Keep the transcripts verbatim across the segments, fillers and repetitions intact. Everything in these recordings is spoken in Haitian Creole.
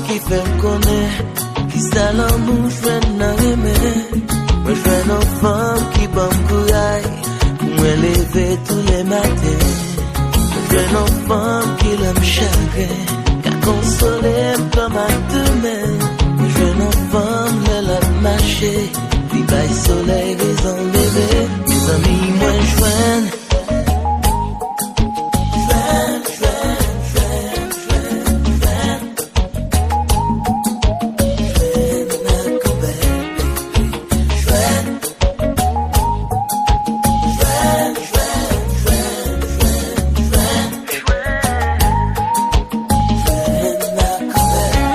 Ki fè m konnen kisa lanmou jwenn nan renmen. Mwen jwenn yon fanm ki ban m kouraj pou mwen leve tou le maten. Mwen jwenn yon fanm ki lè m chagren ka konsole m kòm ak de men. Mwen jwenn yon fanm lè l ap mache, li bay solèy rezon leve. Mezanmi, mwen jwenn. Jwenn, jwenn, jwenn, jwenn, jwenn. Jwenn ak Anbèl, baby. Jwenn. Jwenn, jwenn, jwenn, jwenn, jwenn. Jwenn ak Anbèl.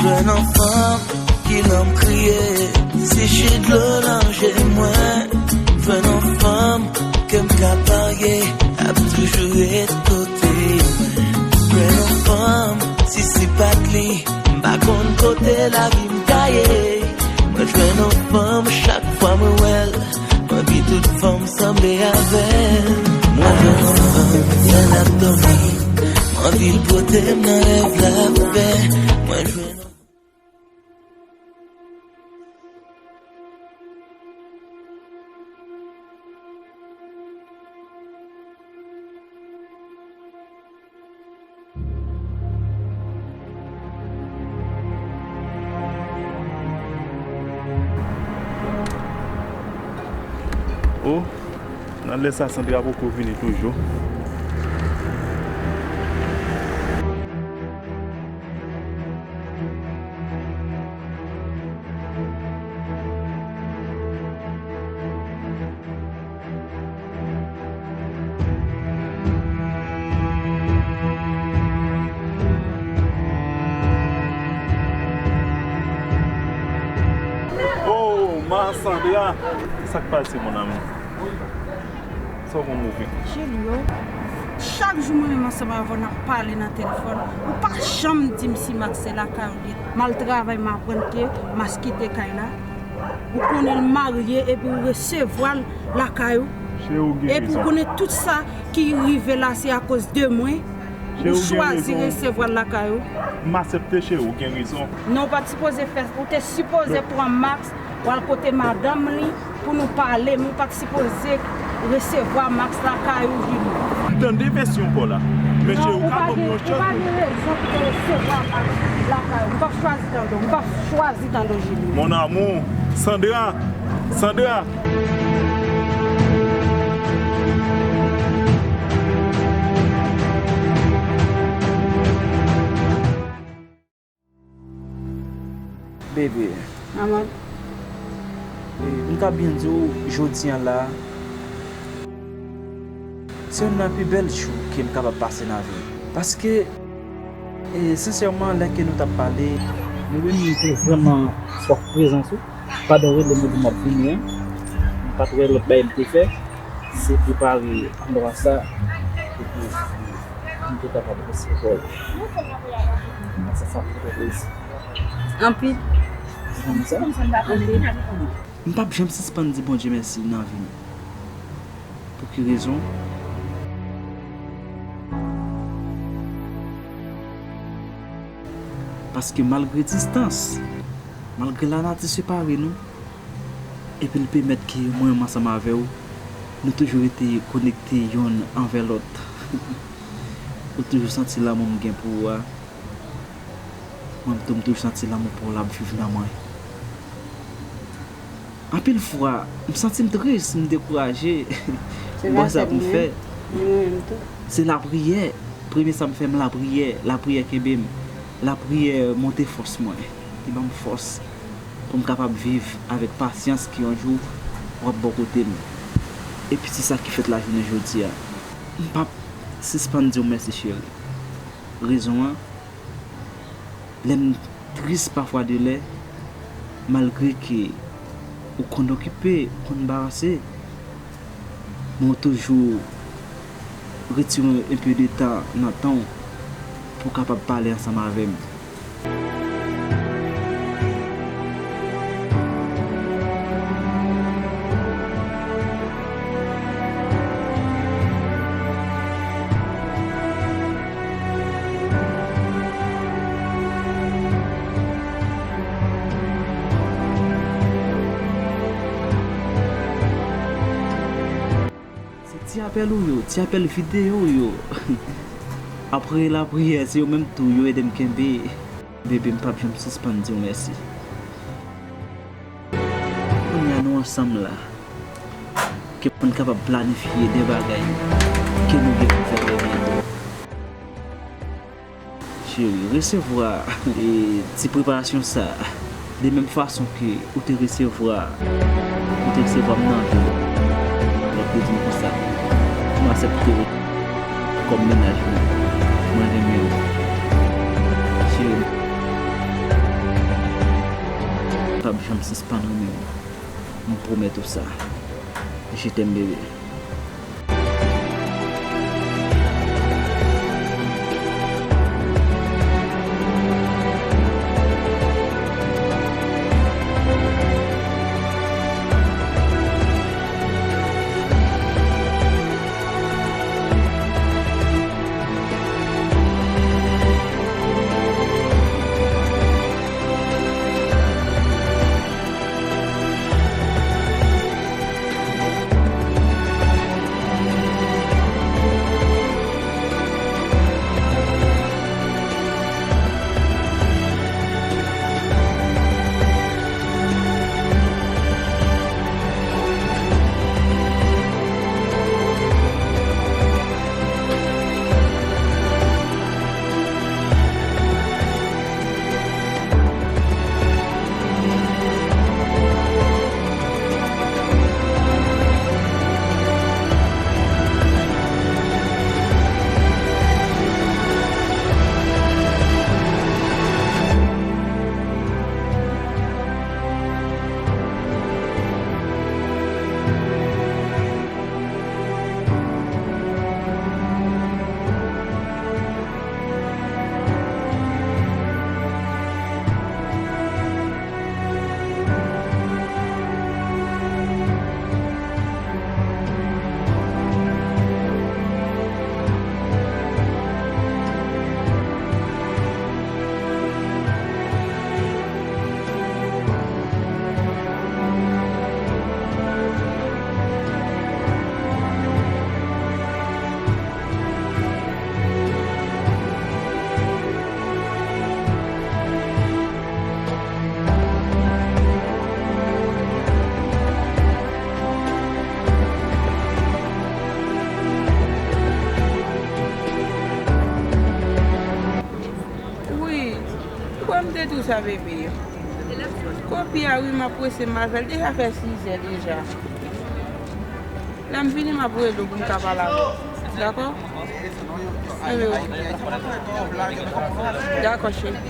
Jwenn yon fanm ki lè m kriye, seche dlo nan je mwen. Jwenn yon fanm ke m ka parye, ap toujou ret kote mwen. Jwenn yon fanm, si se pa t li, m pa konn kote lavi m ta ye. Mwen jwenn yon fanm, chak fwa mwen wè l, m anvi tout fanm sanble avè l. Mwen jwenn yon fanm, lè l ap dòmi, m anvi l pote m nan rèv l ap fè. Mwen jwenn O, nan lè sa Sandra poko vini toujou. Oh, ma Sandra! Sa k pase, mon amour? Sa w konn move? Julio, chak jou mwen menm ansanm avè w n ap pale nan telefòn, ou pa janm di m si Max se lakay ou li ye. M al travay, m aprann ke Max kite kay la. Ou konnen l marye epi ou resevwa l lakay ou. Cheri, ou gen rezon. Epi ou konnen tout sa ki rive la se akoz de mwen. Cheri, ou gen rezon. Ou chwazi resevwa l lakay ou. M aksepte, cheri, ou gen rezon. Non, ou pa t sipoze fè, ou te sipoze pran Max, w al kote madanm li pou nou pale, men ou pa t sipoze resevwa Max lakay ou, Julio. M tande vèsyon pa w la. Men cheri, ou ka ban m yon chans. Non, ou pa gen, ou pa gen rezon pou te resevwa Max lakay ou. M p ap chwazi tande w, m p ap chwazi tande w, Julio. Mon amour, Sandra, Sandra. Bebe. Maman. E, m ka byen di w, jodi a la, se youn nan pi bèl jou ke m kapab pase nan vi m. Paske, e, sensèman, lè ke nou t ap pale, mwen menm, m te vrèman swaf prezans ou. Pandan w rele m, ou di m ap vini an, m pa t wè lòt bagay m te fè, se prepare andwa sa, epi m te kapab resevwa w. Sa, sa fè m twò plezi. Anpil. Ou konn sa? Anpil. M p ap janm sispann di Bondye mèsi nan vi m. Pou ki rezon? Paske malgre distans, malgre lanati separe nou, epi l pèmèt ke mwen menm ansanm avè w, nou toujou rete konekte yonn anvè lòt. Ou toujou santi lanmou m gen pou ou a. Mwen tou, m toujou santi lanmou pa w la ap viv nan mwen. Anpil fwa, m santi m tris, m dekouraje. M pa wè sa pou m fè. Se lapriyè. Premye sa m fè, m lapriyè. Lapriyè kenbe m. Lapriyè monte fòs mwen. Li ban m fòs pou m kapab viv avèk pasyans ke yon jou w ap bò kote m. Epi se sa ki fèt lajounen jodi a. M p ap sispann di w mèsi, cheri. Rezon an, lè m tris pafwa de lè, malgre ke ou konn okipe, ou konn anbarase, men w toujou retire yon pe de tan nan tan w pou w kapab pale ansanm avè m. Apèl ou yo, ti apèl videyo ou yo. Apre lapriyè, se yo menm tou yo ede m kenbe. Bebe, m p ap janm sispann di w mèsi. Kounye a nou ansanm la. Ke pou n kapab planifye de bagay ke nou gen pou fè trè byento. Cheri, resevwa, e, ti preparasyon sa a, de menm fason ke ou te resevwa, ou te resevwa m nan vi w. Donk, li di m konsa, m aksepte w kòm mennaj mwen. Mwen renmen w. Cheri, m p ap janm sispann renmen w. M pwomèt ou sa. Je t'aime, bebe. Wi, kwè m te di w sa, bebe. Kopi a, wi, m ap prese, m al fè l. Deja fè sizè deja. Lè m vini, m ap rele w pou n ka pale avè w. Dakò? Anben, wi. Dakò, cheri.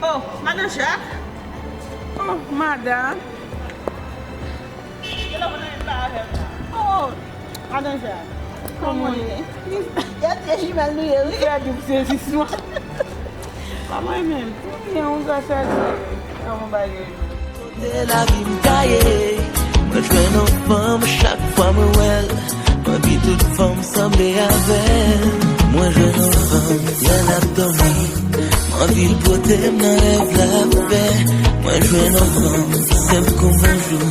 Oh, madan Jak. Oh, madan. Oh, madan Jak. Kòman w ye? Gade se jimèl nou ye, wi. Gade sezisman. Kòman w ye menm? Byen, ou ka sèvi? Kòman bagay yo? Kote lavi m ta ye, mwen jwenn yon fanm chak fwa mwen wè l. Mwen anvi tout fanm sanble avè l. Mwen jwenn yon fanm lè l ap dòmi. Mwen anvi l pote m nan rèv l ap fè. Mwen jwenn yon fanm senp kou bonjou.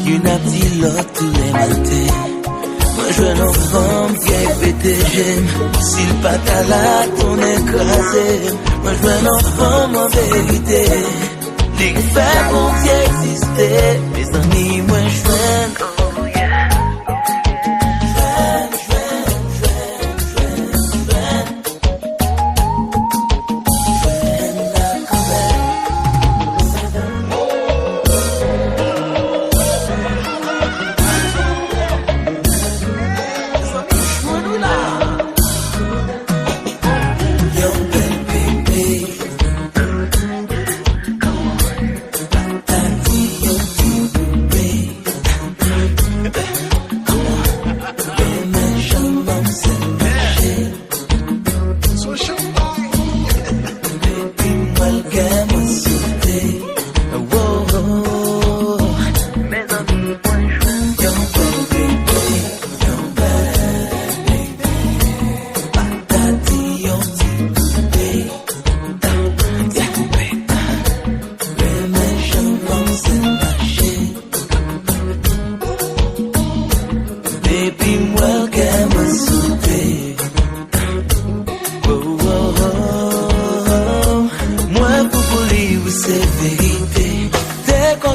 Youn ap di lòt tou lè maten. Mwen jwenn yon fanm vyèy pete je m. Si l pa ta la, tonnè kraze m. Mwen jwenn yon fanm an verite. Li k fè Bondye egziste, mezanmi, mwen jwenn.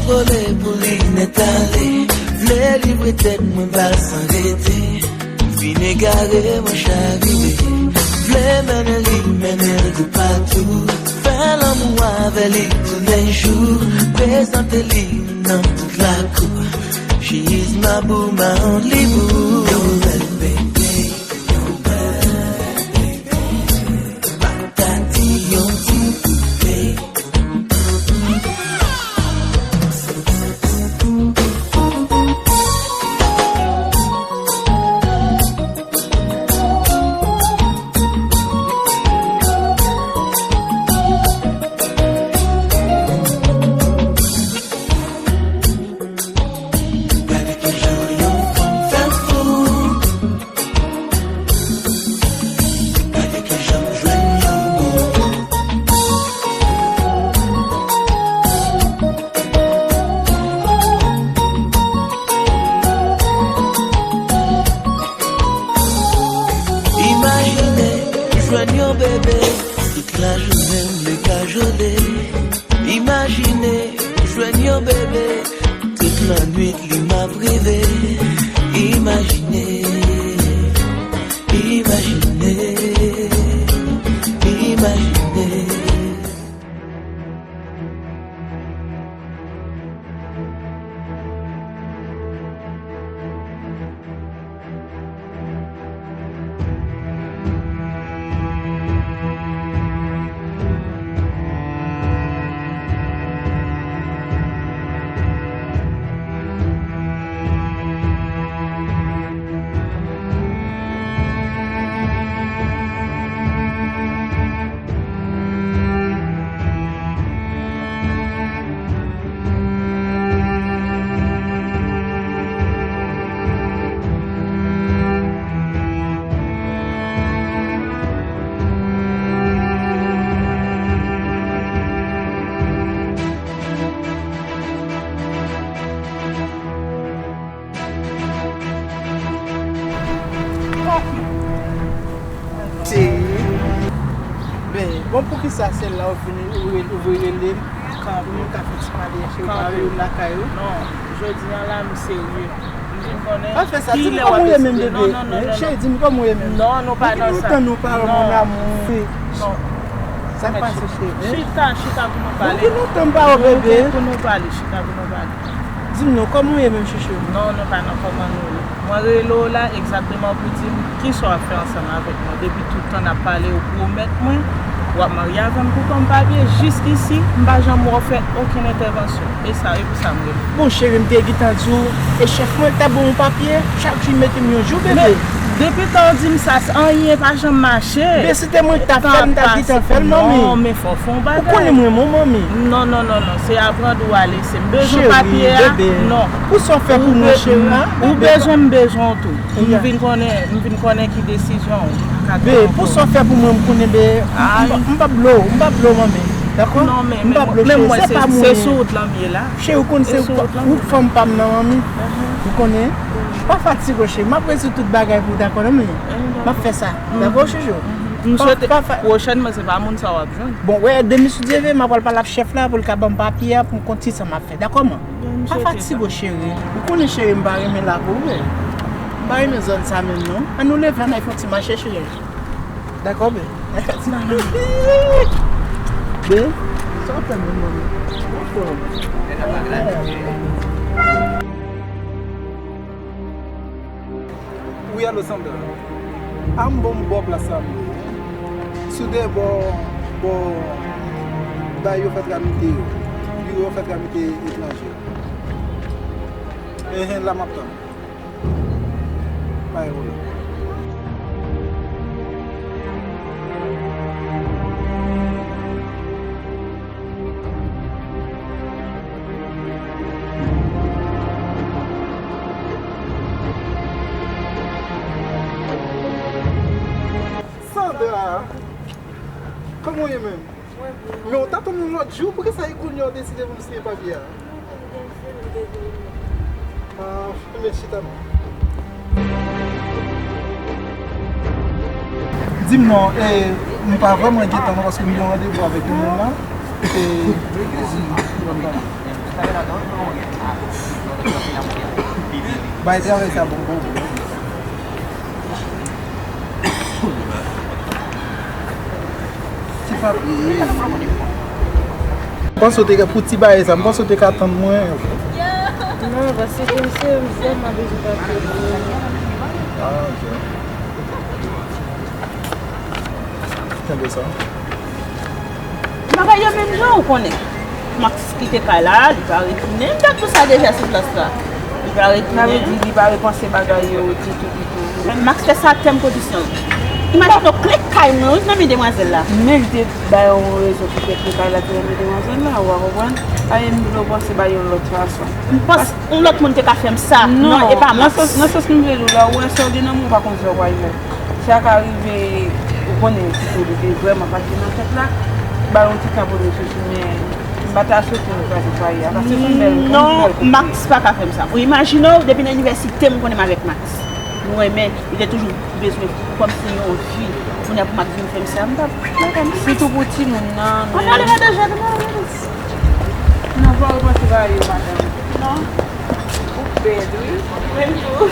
Kole pou li nèt ale. Vle livre tèt mwen ba l san rete. M fin egare, mwen chavive. Vle mennen li, mennen l toupatou. Fè lanmou avè li toulejou. Prezante li nan tout lakou. She is my boo, my only boo. Yon bèl bebe, yon bèl bebe. Patati, yon ti poupée. Gade kijan yon fanm fè fou. Gade kijan m jwenn yon bon. Imajine, jwenn yon bebe, tout lajounen m li kajole. Imajine, jwenn yon bebe, tout lannwit li m ap reve. Imajine, imajine, imajine. Cheri. Ben, bon, poukisa sèl la ou vini, ou re-, ou vin rele m? Kanpe. Pou nou ka fè ti pale, cheri, pa rele m lakay ou. Non, jodi a la, m serye. M vin konnen. Pa fè sa, di m kòman w ye menm, bebe. Non, non, non, non. Cheri, di m kòman w ye menm. Non, nou pa nan sa. Depi lontan nou pa wè, mon amour. Non. Sa k pase, cheri? Chita, chita pou nou pale. Bon, gen lontan m pa wè w, bebe. Pou nou pale, chita pou nou pale. Di m non, kòman w ye menm, chouchou? Non, nou pa nan kòman nou ye. Mwen rele w la egzakteman pou di m kisa w ap fè ansanm avèk mwen. Depi tout tan n ap pale, ou pwomèt mwen w ap marye avè m pou ban m papye. Jiskisi, m pa janm wè w fè okenn entèvansyon. E sa, e pou sa m rele w. Bon, cheri, m te gentan di w, e chèf mwen t ap ban w papye, chak jou l mete m yon jou, bebe. Men, depi tan w di m sa, anyen pa janm mache. Men si te mwen k t ap fè l, m t ap gentan fè l, manmi. Non, men fò w fè yon bagay. Ou konnen mwen, mon manmi. Non, non, non, non, se a pran dou ale. M bezwen papye a. Cheri, bebe. Non. Pou sa w fè pou mwen, cheri, a, bebe. Ou bezwen, m bezwen w tou. M vin konnen, m vin konnen ki desizyon w ka pran. Be, pou sa w fè pou mwen, m konnen, be, m, m, m p ap blow, m p ap blow, manmi. Dakò? Non, men, men mwen, se sou wout lan m ye la. Cheri, ou konn se wout fanm pa m nan, manmi. Ou konnen? Pa fatige w, cheri. M ap rezoud tout bagay pou w, dakò, non, manmi? M ap fè sa. Dakò, chouchou? M swete pwochènman se pa moun sa w ap jwenn. Bon, wè, demen si Dye vle, m ap al pale ak chèf la pou l ka ban m papye a pou m konn kisa m ap fè. Dakò, man? Pa fatige w, cheri. Ou konnen, cheri, m pa renmen lakou, wi. M pa renmen zòn sa menm, non. Ann nou leve, ann al fè yon ti mache, cheri. Dakò, be. Be, sa w fè menm, manmi? Wi, alo, Sandra. A, m bon, m bò plas la, m ye. Si w te bò, bò, bay yo fè tramite yo. Biwo yo fè tramite etranje. Enhen, la m ap tann. Pa gen pwoblèm. Sandra, kòman w ye menm? Men w t atann nou lòt jou, poukisa e kounye a w deside pou m siyen papye a? Ah, men chita non. Di m non, e, m pa vrèman gen tan non, paske m gen yon randevou avèk yon moun la. E, di m, ban m pale. Bay travay sa bon pou ou. Ti papye. M panse w te ka pou ti bagay sa, m panse w te ka tann mwen. Non, paske se vrèman bezwen papye pou yo. Ah, ok. Tande sa. Bagay yo menm jan ou konnen. Max kite kay la, li pa retounen. M fè tout sa deja sou plas la. Li pa retounen. Sa vle di li pa repanse bagay yo ditou, ditou. Max fè sa tèm kondisyon. Imajine w kle kay mwen wi nan men demwazèl la. Men li te bay yon rezon ki fè kle kay la te nan men demwazèl la, ou a konprann? Sa vle di m vle w panse bay yon lòt fason. M panse yon lòt moun te ka fè m sa. Non, e pa Max. Nan sans, nan sans m vle di w la, ou wè sa w gen nan men w pa konn sa w pral fè. Sa ka rive, ou konnen, si se li te vrèman fache nan tèt la, ba l yon ti tan pou l reflechi, men m pa ta swete nou kraze fwaye a, paske se yon bèl, yon bèl koup. Non, Max pa ka fè m sa. Ou imajine w, depi nan inivèsite, m konnen m avèk Max. Nou renmen, li te toujou bezwen, kòmsi yon vi. Kounye a pou Max vin fè m sa, m p ap, m p ap fè m sa. Sitou pou timoun nan, men. Ann ale madan Jacques, ann ale madan. Non, pa repanse ba yo, madanm. Non. Ou bèl, wi. Menm tou.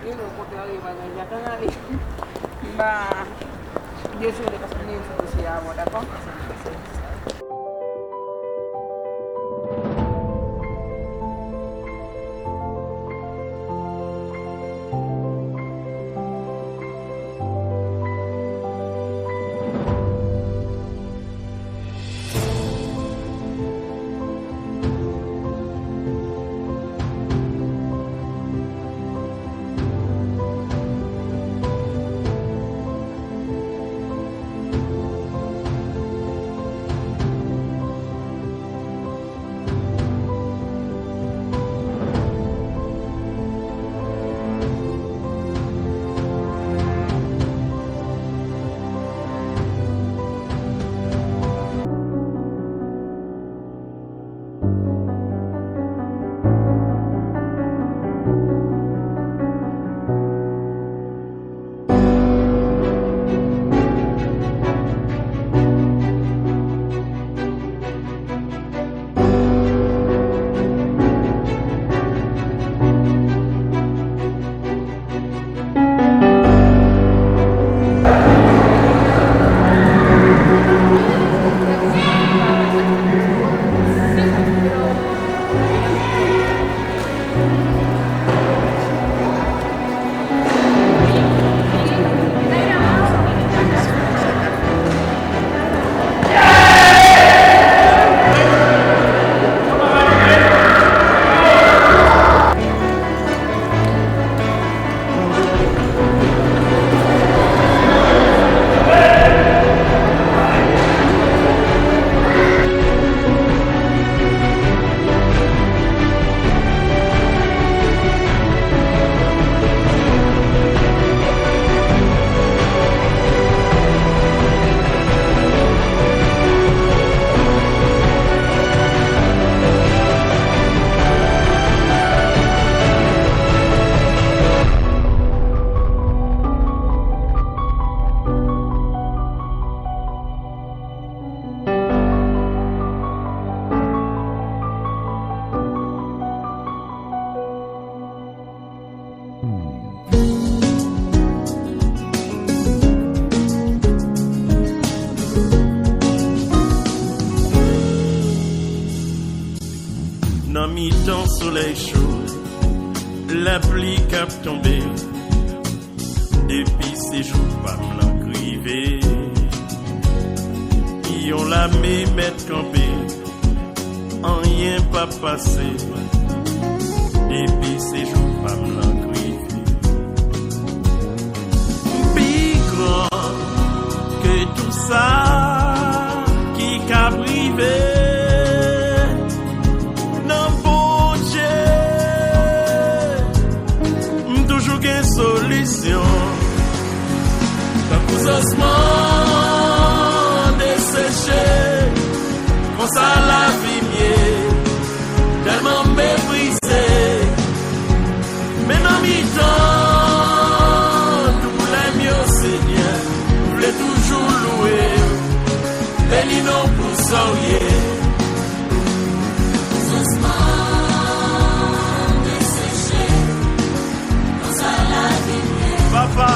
Gen lè w kontrarye madan Jacques, ann ale. M pa dezole paske m gen yon ti dosye avè w, dakò? Nan mitan solèy cho, lapli k ap tonbe, depi se jou pa m lan k rive. Yon lame mèt kanpe, anyen p ap pase, depi se jou pa m lan k rive. M pi gran ke tou sa ki ka rive. Nan Bondye, m toujou gen solisyon. Tankou zòsman deseche, konsa lavi m ye, tèlman meprize. Men nan mitan doulè m yo, Senyè, m vle toujou louwe w, beni non w pou sa w ye. Papa.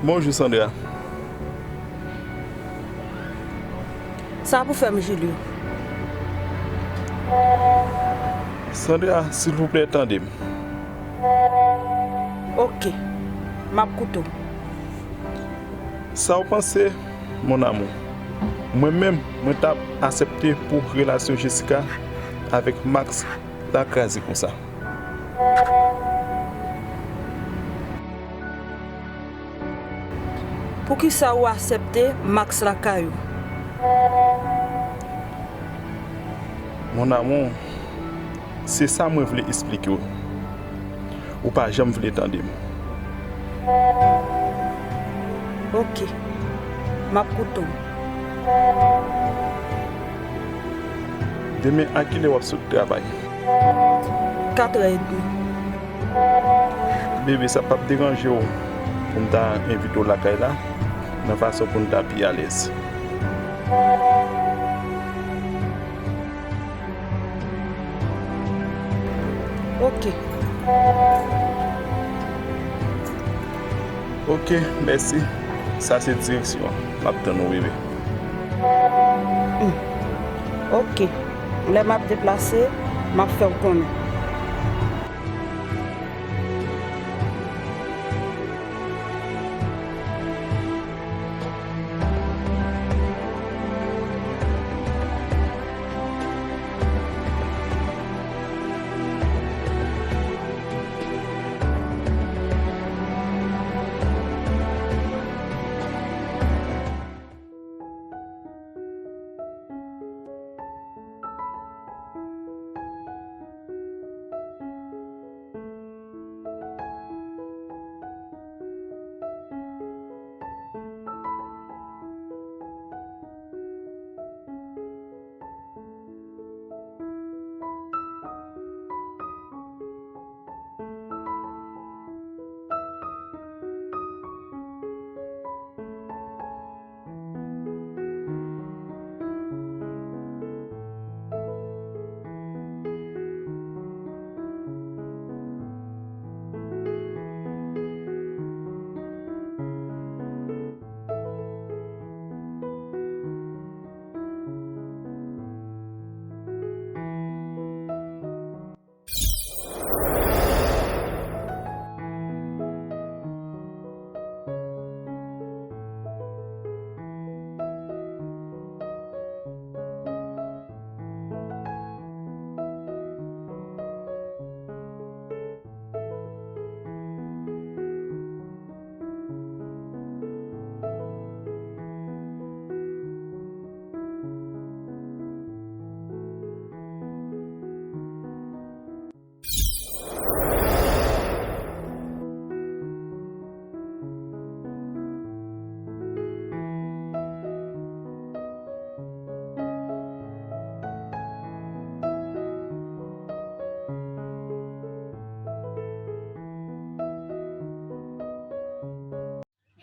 Bonjou, Sandra. Sa pou fè m, Julio? Sandra, silvouplè, tande m. Oke, m ap koute w. Sa w panse, mon amour? Mwen menm, mwen t ap aksepte pou relasyon Jessica avèk Max la kraze konsa. Poukisa ou aksepte Max lakay ou? Mon amour, se sa mwen vle eksplike w. Ou pa janm vle tande m. Oke. M ap koute w. Demen, a kilè w ap sot travay? Katrè edmi. Bebe, sa p ap deranje w pou m ta envite w lakay la, nan fason pou n ta pi alèz? Ok. Ok, mèsi. Sa se direksyon an. M ap tann ou, bebe. Hmm. Ok. Lè m ap deplase, m ap fè w konnen.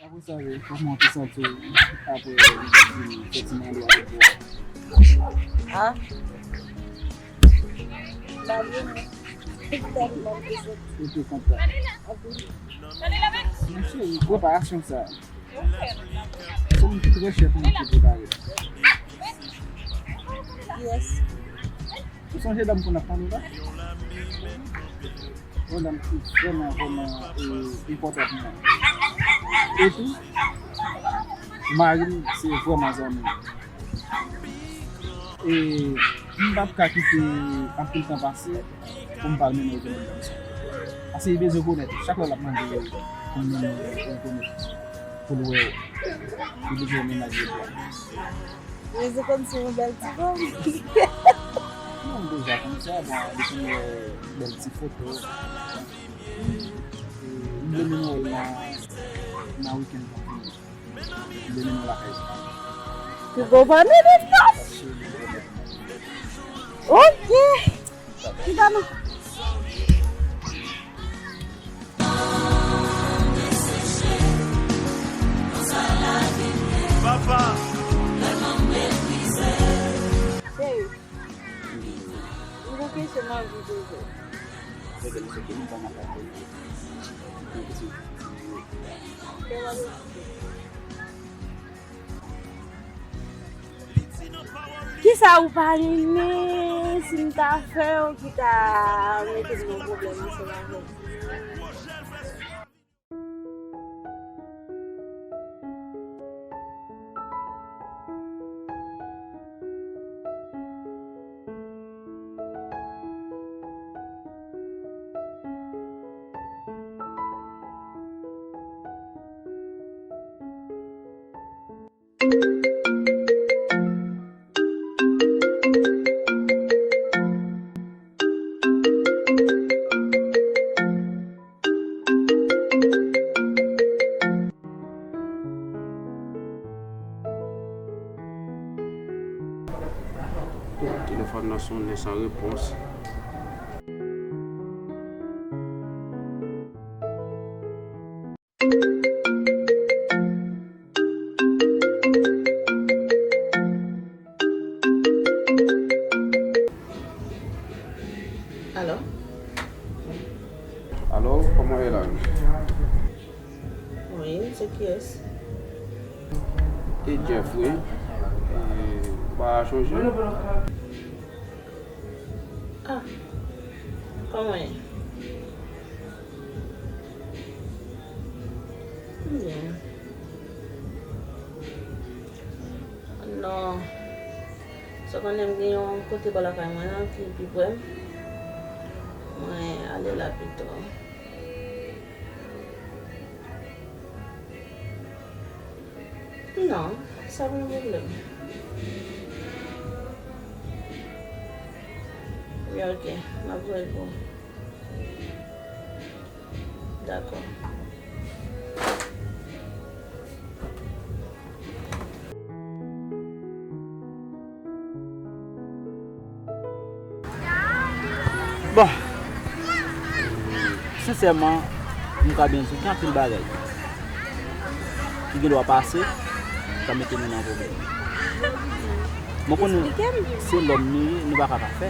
Apre sa, kòman w te santi w apre fè ti mande avèk ou a? Ah. Malye mwen. Tèlman m te santi. Ou te kontan. Anpil. Mon cheri, preparasyon sa. Se yon ti trè chè pou mwen ki prepare. Yes. Ou sonje dam konn ap pale la? Yon dam ki vrèman, vrèman, e, enpòtan pou mwen. Epi, mari m se vrèman zanmi m. E m p ap ka kite anpil tan pase pou m pa al mennen l vin nan dam sa. Paske li bezwen konèt ou. Chak lè l ap mande pou m mennen l, pou l konèt, pou l wè w. Li bezwen wè mennaj li a. Li konn se yon bèl ti fanm. Non, deja konn sa, bon, li konn wè bèl ti foto. E m vle mennen w nan, nan wikenn k ap vini. M vle mennen w lakay. Pi gwo pa mennen non. Ok. Ki ba nou? Papa. Baby, m gen kesyon m anvi poze w. Kisa ou pa renmen si m ta fè w ki ta mete m nan pwoblèm ansanm avè w? Telefòn nan sonnen san repons. Alo? Alo, kòman w ye la? Wi, se kiyès? E Jeff, wi. E, ou pa chonje? Ah, kòman w ye? M byen. Non. Sa konnen m gen yon kote bò lakay mwen an ki pi pre m. Mwen ale la pito. Non, sa pa yon pwoblèm. Wi, ok, m ap voye l pou ou. Dakò. Bon, sensèman, m ka byen di w, gen anpil bagay ki gen dwa pase, ki ka mete nou nan pwoblèm. Mwen konnen se lòm nou ye, nou pa ka pa fè.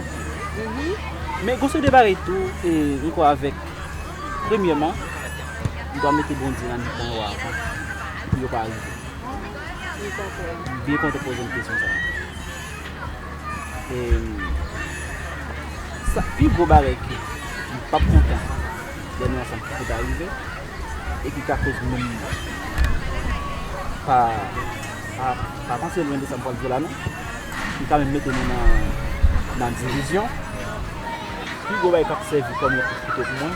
Men gon seri de bagay tou, e, m kwè avèk, premyèman, nou dwe mete Bondye nan mitan yo avan, pou yo pa rive. M konprann. M byen kontan poze m kesyon sa a. E, sa, pi gwo bagay ki m p ap kontan lè nou ansanm ki pou ta rive, e ki ka koz menm pa, pa, pa panse lwen de sa m pral di la non. Ki ka menm mete nou nan, nan divizyon. Pi gwo bagay k ap sèvi kòm yon kout kouto pou mwen,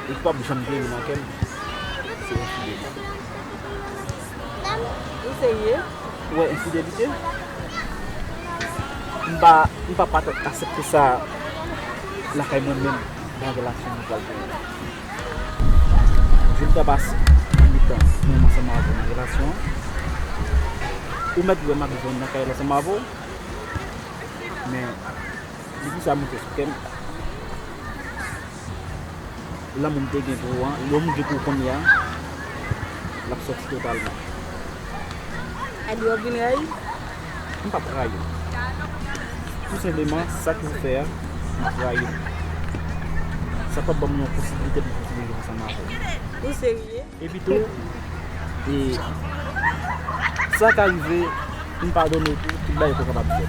e ki p ap janm geri nan kè m, se enfidelite. Ou serye? Wè, enfidelite. M pa, m pa, pa t aksepte sa lakay mwen menm, nan relasyon nou pral genyen. Jou m ta pase nan mitan mwen ansanm avè w nan relasyon an, ou mèt wè m ap jwenn nan kay la ansanm avè w, men depi sa monte sou kè m, lanmou m te gen pou ou an, lanmou m gen pou ou kounye a, l ap sòti totalman. Adi w ap vin rayi? M p ap rayi w. Tou senpleman, sa ke w fè a, m ap rayi w. Sa p ap ban m yon posibilite pou m kontinye viv ansanm avè w. Ou serye? Epi tou, e, sa ka rive, m padone w tou, tout bagay ke w kapab fè.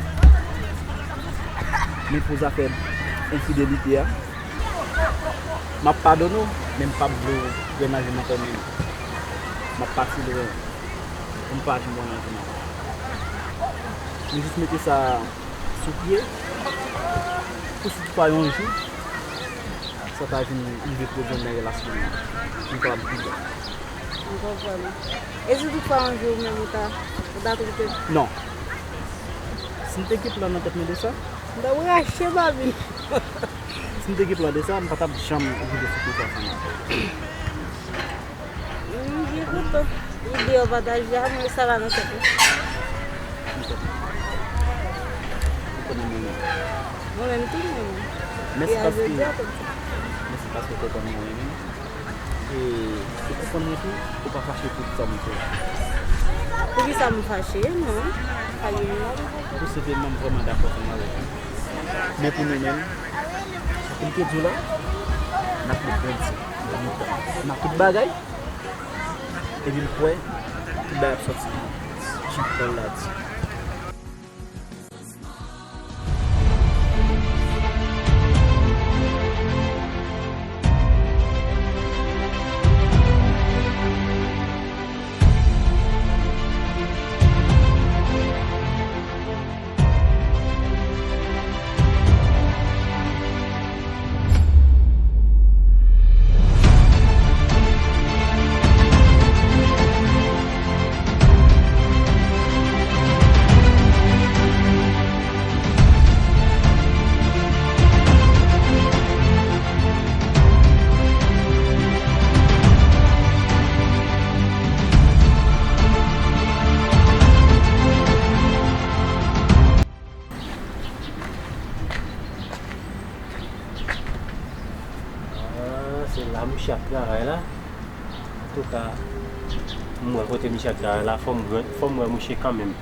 Men pou zafè enfidelite a, m ap padone w, men m p ap vle w wè nan je m ankò, men m ap pati lwen pou m pa janm wè nan je m ankò. M jis mete sa sou pye, pou si toutfwa yon jou, sa ta vin rive pwodui nan relasyon nou an, pou m kapab pi byen. M konprann. E si toutfwa yon jou ou menm ou ta, ou ta twonpe m? Non. Si m te gen plan nan tèt mwen de sa, m t ap rache babin. Si m te gen plan de sa, m pa t ap janm rive sou kote ansanm avè w. M byen kontan. Ide yo pataje a, men sa pa nan tèt mwen. M konprann. M konprann mwen menm. Mwen menm tou, mwen menm. Mèsi paske, mèsi paske w konprann mwen menm. E, ou konprann mwen tou, ou pa fache pou sa m fè. Poukisa m fache? Non, pa gen non. Tou senpleman, m vrèman dakò ansanm avèk ou. Men pou nou menm, sa pou m te di w la, n ap met Bondye nan mitan, nan tout bagay, epi m kwè, tout bagay ap sòti byen, jan pawòl la di. A, mouche ap travay la. Antouka, m wè kote misye ap travay la, fò m wè, fò m wè mouche kanmenm.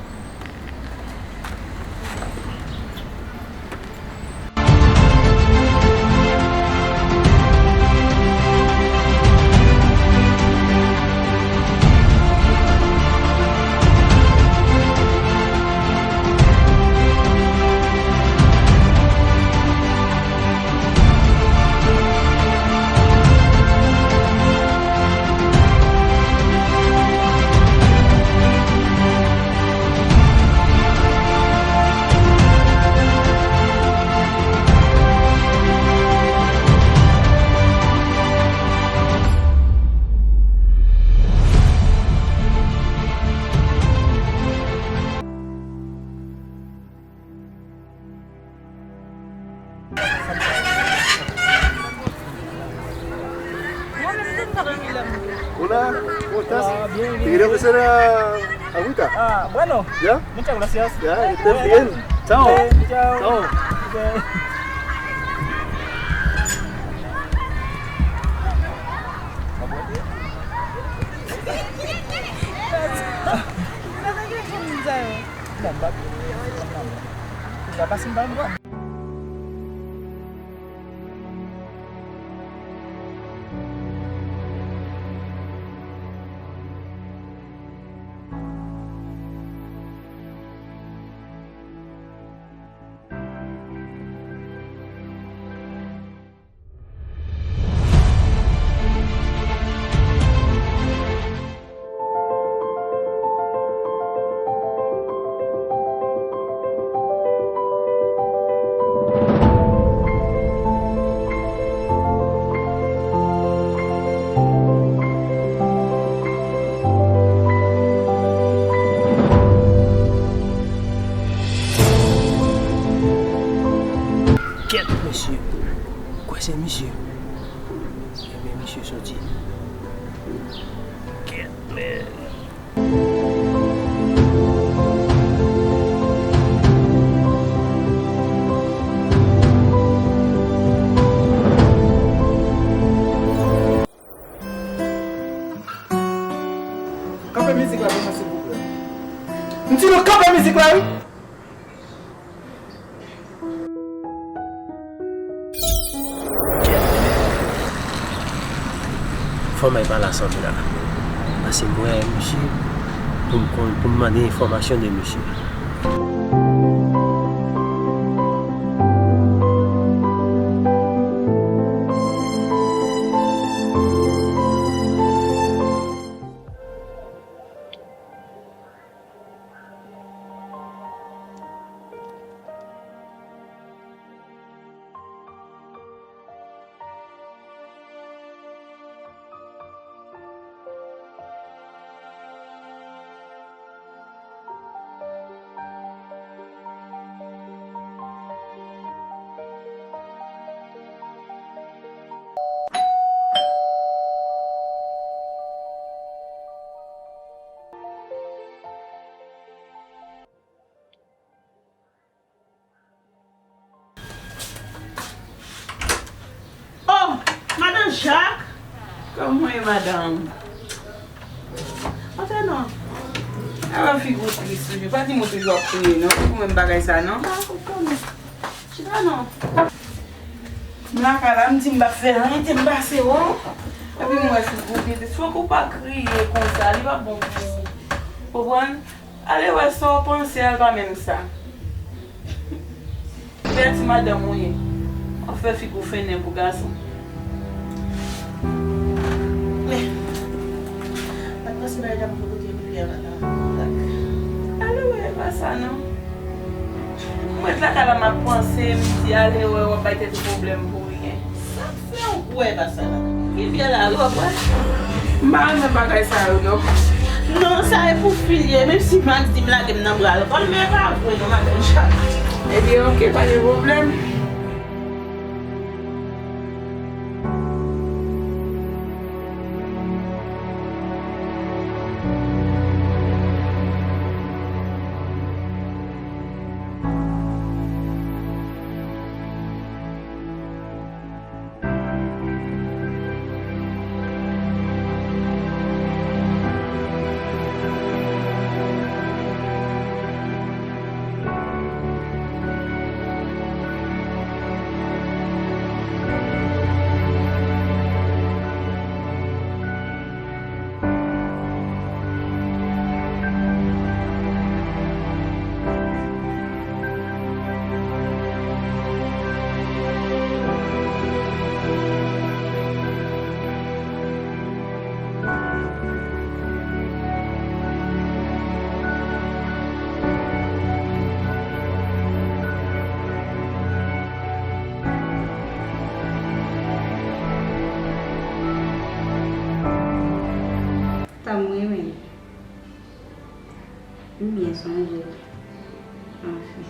Hola, ¿cómo estás? Ah, bien, bien. Te quería ofrecer a agüita. Ah, bueno. ¿Ya? Muchas gracias. Ya, que estés bien. Chao. Eh, chao. Chao. Ok. Bon, m pa, m pa pase m pa m pran. Kèt, mesye. Kwè se misye. Ebyen, misye soti. Kèt, men. Kanpe mizik la pou mwen, silvouplè. M di nou kanpe mizik la, wi. Fò m al pale a Sandra. Pase m wè misye pou m konn, pou m mande enfòmasyon de misye. Oh, Madan Jak! Kòman w ye, madanm? Antre non. Ala figi w tris toujou. Pa di m ou toujou ap kriye non. Se pou menm bagay sa non. Pa konprann. Chita non. M lakay la, m di m p ap fè anyen, te m pase w. Epi m wè figi w byen tris. Fòk ou pa kriye konsa, li pa bon pou ou. Konprann? Ale wè sa w panse a, l pa menm sa. Pèdi madanm ou ye. W ap fè figi w fennen pou gason. Men, m pa t panse bagay la pou kote epi a madanm. Ale wè, e pa sa non. Mwen t lakay la, m ap panse, m di ale wè, w ap bay tèt ou pwoblèm pou ryen. Sa k fè w kwè e pa sa la? Rivyè la, ale w ap wè. M pa renmen bagay sa yo non. Non, sa e pou fi l ye. Menm si Max di m lage m nan bra l, kòm men pa vre non, madanm Chak. Ebyen, oke, pa gen pwoblèm. Byen sonje. Anfen.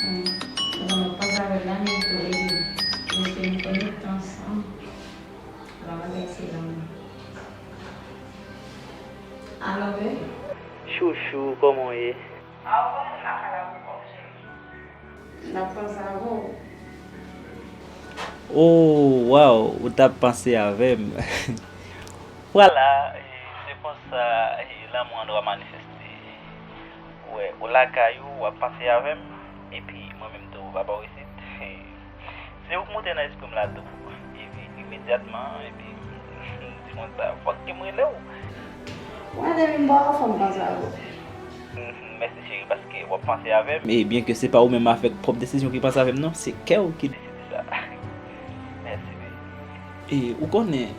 Hmm. Bon, mwen panse avè l la, men tou, epi nou te konekte ansanm. Bagay se la. Alo, wi. Chouchou, kòman w ye? N ap panse avè w. Oh, waw, ou t ap panse avè m. Vwala, e, se konsa, e, lanmou an dwa manifeste. Ou wè, ou lakay ou, w ap panse avè m, epi mwen menm tou, papa w isit. Se ou k moute nan espri m la tou. Epi, imedyatman, epi, m di konsa, fòk ke m rele w. Mwen, depi m pa anfòm konsa, bro. Mhm, mèsi, cheri, paske w ap panse avè m. E byen ke se pa ou menm avèk pwòp desizyon ki panse avè m, non, se kè w ki deside sa. Mèsi, baby. E ou konnen,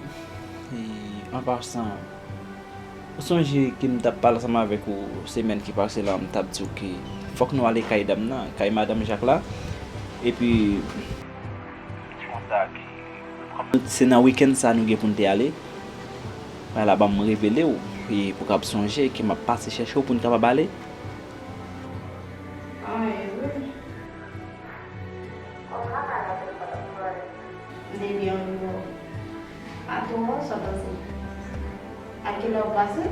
e, an pasan, ou sonje ke m t ap pale ansanm avèk ou semèn ki pase la, m t ap di w ke fòk nou ale kay dam nan, kay madanm Jak la. Epi, se konsa ke se nan wikenn sa nou gen pou n te ale. Vwala, ban m revele w, e pou w kab sonje ke m ap pase chèche w pou n kapab ale. Ah, e vre? Depi yon jou. Atò, sa w panse? A kilè w pase?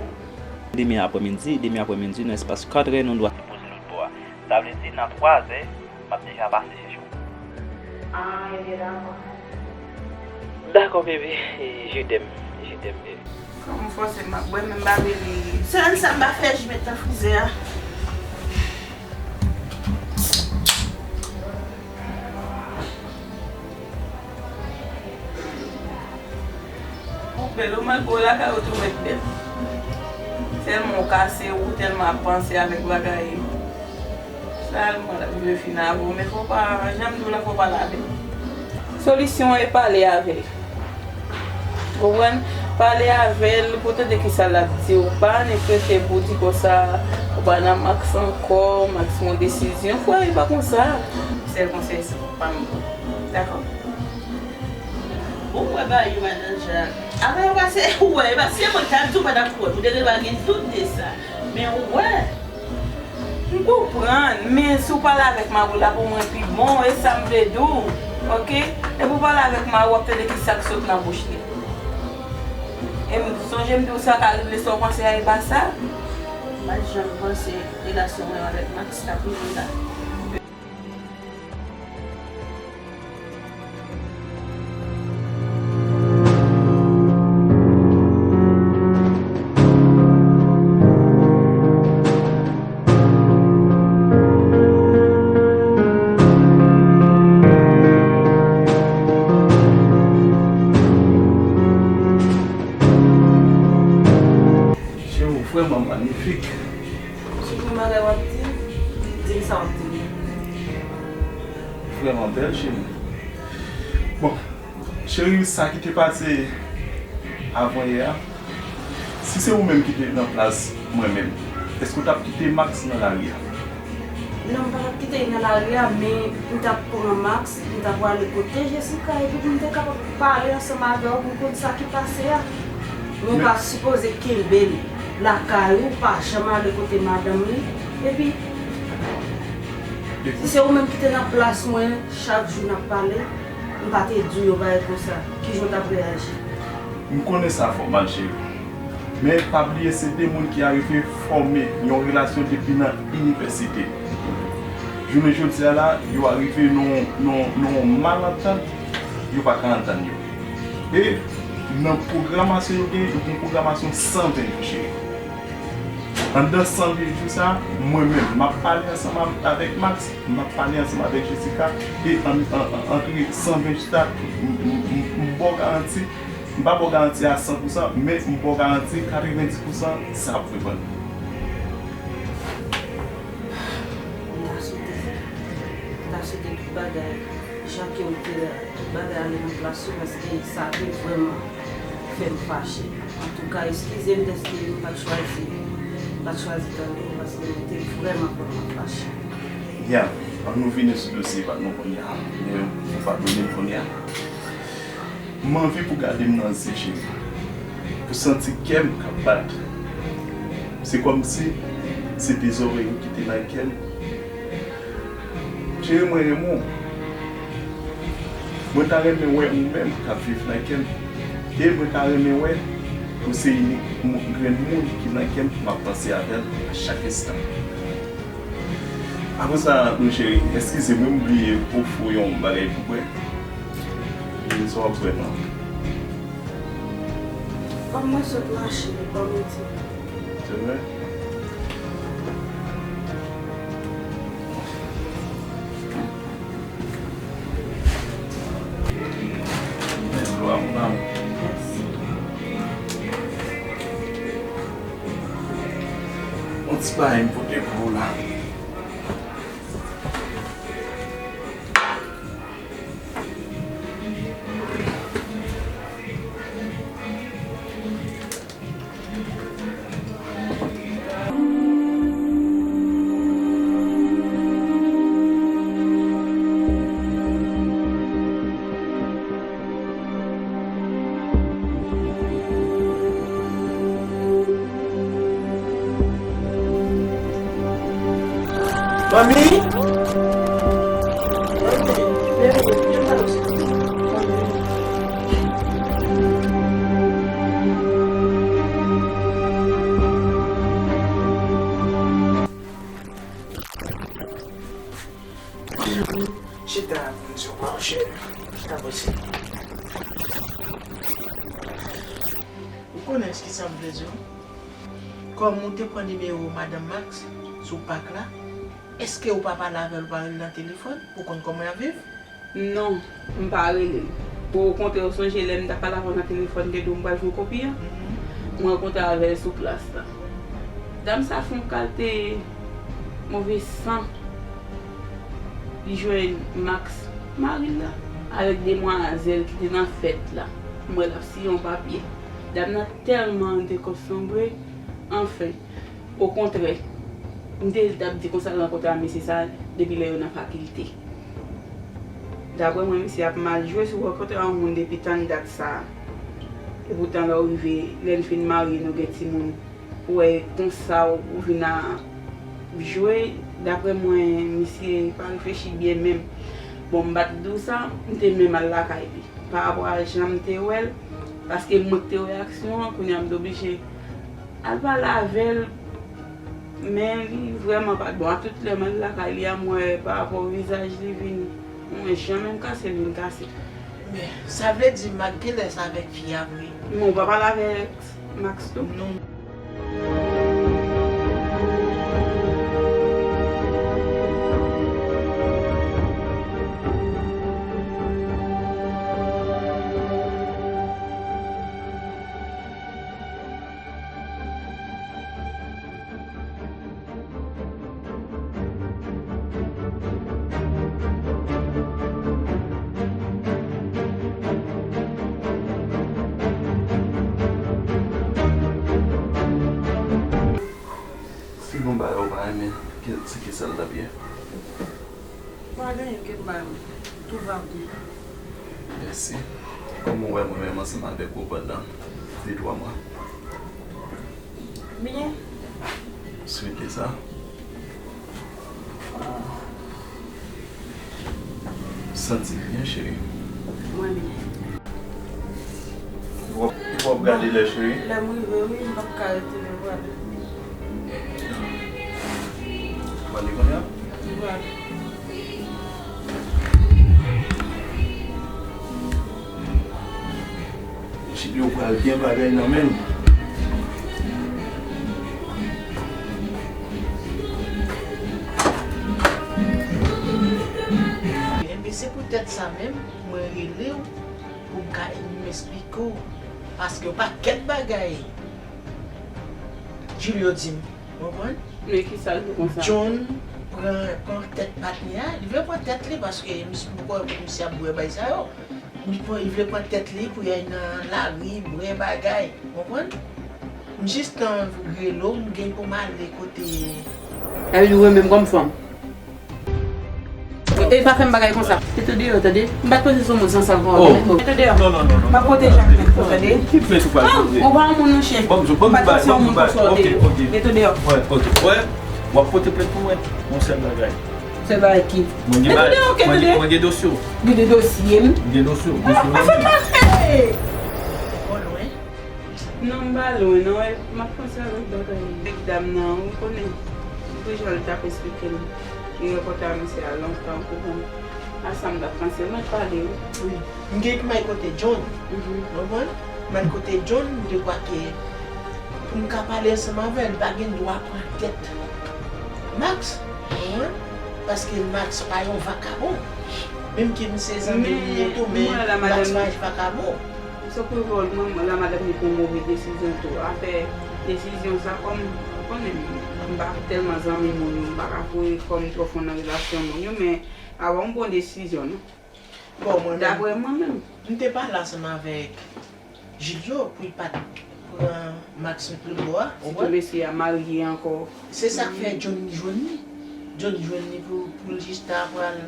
Demen aprèmidi, demen aprèmidi, nan espas kat è, nou dwa sipoze lòt bò a. Sa vle di, nan twa zè, m ap deja pase chèche w. Ah, ebyen, dakò. Dakò, baby. E, je t'aime. Je t'aime, baby. Kòman w fòse m ap bwè, men m pa vle li. Sèl sa m pa fè, j met nan frizè a. Ou bèl, ou malgre w lakay ou tou ret bèl. Tèlman w kase, ou tèlman ap panse avèk bagay. Sèlman l ap rive fin avè w, men fò w pa, jan m di w la, fò w pa lave. Solisyon e pale avè l. Konprann? Pale avè l pou tande kisa l ap di w. Pa annik rete pou w di konsa, ou pa nan Max ankò, Max pran desizyon. Frè, e pa konsa. Sèl konsèy sa, pa m. Dakò? Ou wè ba yo madan Jak. Apa yo pase, ou wè, e pa se mwen ki ta di w pa t ap kwè, ou te gen dwa gen dout de sa. Men ou wè. M konprann, men si w pale avèk mari w la pou mwen pi bon, e sa m vle di w, oke? Depi w pale avèk mari w, w ap tande kisa k sot nan bouch li. E m sonje m di w sa ka rive, sa w panse a, e pa sa. M pa t janm panse relasyon mwen avèk Max t ap rive la. Cheri, ou vrèman manifik. Cheri, bagay w ap di, di m sa w ap di m. Vrèman bèl, cheri. Bon, cheri, sa ki te pase avan yè a, si se ou menm ki te nan plas mwen menm, èske w t ap kite Max nan lari a? Non, m pa t ap kite l nan lari a, men m t ap pran Max, m t ap prale kote Jessica, epi pou m te kapab pale ansanm avè w pou m konn sa ki pase a. Men w pa sipoze kenbe l lakay ou, pa janm ale kote madanm li. Epi, si se ou menm ki te nan plas mwen, chak jou n ap pale, m pa te di w yon bagay konsa, kijan w t ap reyaji? M konnen sa fè w mal, cheri. Men pa bliye se de moun ki arive fòme yon relasyon depi nan inivèsite. Jounen jodi a la, yo arive nan, nan, nan yon malantant, yo pa ka antann yo. E nan pwogramasyon yo gen, yo gen pwogramasyon san ven jou, cheri. Anndan san ven jou sa, mwen menm, m ap pale ansanm avèk Max, m ap pale ansanm avèk Jessica, e an, an, an, antre san ven jou sa, m, m, m, m ba w garanti, m pa ba w garanti a san pousan, men m ba w garanti katrevenndis pousan sa ap reponn. M ta swete, m ta swete tout bagay, jan ke w te, tout bagay ale nan plas yo, paske sa te vrèman fè m fache. Antouka, eskize m dèske m pa t chwazi, m pa t chwazi tande w, paske m te vrèman, vrèman fache. Ya, ann nou vini sou dosye pa nou kounye a. Men, ou padone m kounye a. M anvi pou gade m nan zye cheri. Pou santi kè m k ap bat. Se kòmsi se te zòrèy ou ki te nan kè m. Cheri, mwen renmen w. Mwen ta renmen wè ou menm k ap viv nan kè m. E mwen ta renmen wè ou se inik moun, grenn moun ki nan kè m, m ap panse avè l a chak enstan. Apre sa, wi cheri, eskize m, wi, m bliye ofri w yon bagay pou bwè. Vin sa w ap bwè non. Kòm mwen sot mache, ban m yon ti. Se vre? Men dlo a, mon amour. Mèsi. Yon ti bagay m pote pou ou la. Manmi? Manmi, men mwen, men mwen. Chita, m di w pa chè. Chita, pase. Ou konnen kisa m vle di w? Kòm ou te pran nimewo madanm Max sou pak la, èske ou pa pale avè l, ou pa rele l nan telefòn pou w konn kòman y ap viv? Non, m pa rele l. Bon, okontrè, ou sonje lè m t ap pale avè w nan telefòn, m te di w m pral jwenn kopi a? Mhm. Mwen rankontre avè l sou plas la. Dam sa fè yon kalte move san. Li jwenn Max, mari l la, avèk demwazèl ki te nan fèt la. M wè l ap siyen yon papye. Dam nan tèlman dekonsanbre. Anfen, okontrè, m te t ap di konsa l rankontre a mesye sa depi lè yo nan fakilte. Daprè mwen, misye ap mal jwe si w rankontre yon moun depi tann dat sa a. Epoutan lè w rive, lè n fin marye, nou gen timoun. Ou wè konsa w, ou vin ap jwe, daprè mwen, misye pa reflechi byen menm. Bon, m pa t di w sa, m te menm al lakay li. Pa rapò a jan m te wè l, paske mwen k te wè aksyon an, kounye a m te oblije al pale avè l, men li vrèman pa t bon. A tout lè m al lakay li a, m wè pa rapò vizaj li vin, mwen jan menm kase l vin kase. Men, sa vle di Mak genlè sa avèk fi a vre? Men w pa pale avèk Max tou? Non. Si gon bagay ou pa renmen, ki, se ki sa l t ap ye? Pa gen anyen ke m pa renmen. Tout va bien. Mèsi. Kòman w wè mwen menm ansanm avèk ou pandan de twa mwa? Byen. Swete sa. Santi byen, cheri. Mwen byen. Ou ap, ou ap gade lè, cheri? Lè m rive, wi, m p ap ka rete, m prale. Ou prale kounye a? M prale. Cheri, ou pral gen bagay nan men l. Poutèt sa menm, mwen rele w pou m ka, m esplike w. Paske yon pakèt bagay Julio di m, w konprann? Men kisa l fè konsa? John pran, pran tèt patnè a, li vle pran tèt li paske misye poko wè pou misye ap bwè bay sa yo. Li pran, li vle pran tèt li pou y al nan lari, bwè bagay, w konprann? M jis tan rele w, m gen pou m ale kote. Sa vle di ou renmen m kòm fanm? E pa fè m bagay konsa. Mete w deyò, tande? M pa t panse se yon moun san sal konsa. Oh. Mete w deyò. Non, non, non, non. M ap pwoteje ak tèt ou, tande? Ki plent ou pral pote? Ou pa yon moun, monchè. Bon, m, bon, m pa t panse se yon moun konsa w te ye. Ok, ok. Mete w deyò. Wè, ok. Wè, w ap pote plent pou mwen. Yon sèl bagay. Sèl bagay ki? Mwen gen bagay, mwen gen, mwen gen dosye w. Gen de dosye m. Mwen gen dosye w. Dosye w. Fè m pase! Non, m pa lwen, non, e, m ap panse avèk bagay nèg dam nan, ou konnen, m toujou al t ap esplike l. Li rankontre a misye a lontan, ou konprann. A sa m t ap panse, mwen pale, wi. Wi. M gen pou m al kote John. Mhm. Ou konprann? M al kote John, m te kwè ke pou m ka pale ansanm avè l, li pa gen dwa pran tèt Max. Ou konprann? Paske Max pa yon vakabon. Menm ke m se zanmi li ye tou, men Max pa yon vakabon. Se pou vòl mwen, mwen la madanm li pran move desizyon tou. Afè desizyon sa, kòm, ou konnen, m pa tèlman zanmi moun yo, m pa ka foure kò m twò fon nan relasyon moun yo, men a wè yon bon desizyon, non. Bon, mwen menm, daprè mwen menm, m te pale ansanm avèk Julio pou l pa t pran Max Plimbo a, ou konprann? Sitou mesye a marye ankò. Se sa k fè John jwenn li. John jwenn li pou, pou l jis ta pral,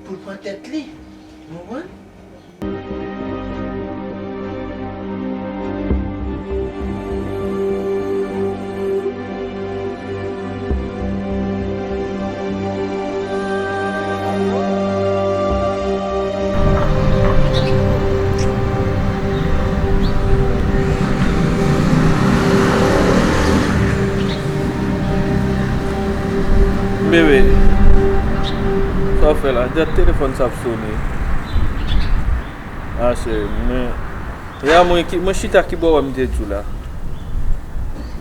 pou l pran tèt li. Ou konprann? Bebe, sa w fè la? Dat telefòn sa ap sone. A cheri, mwen, ya mwen ki, mwen chita ki bò wè m te di w la.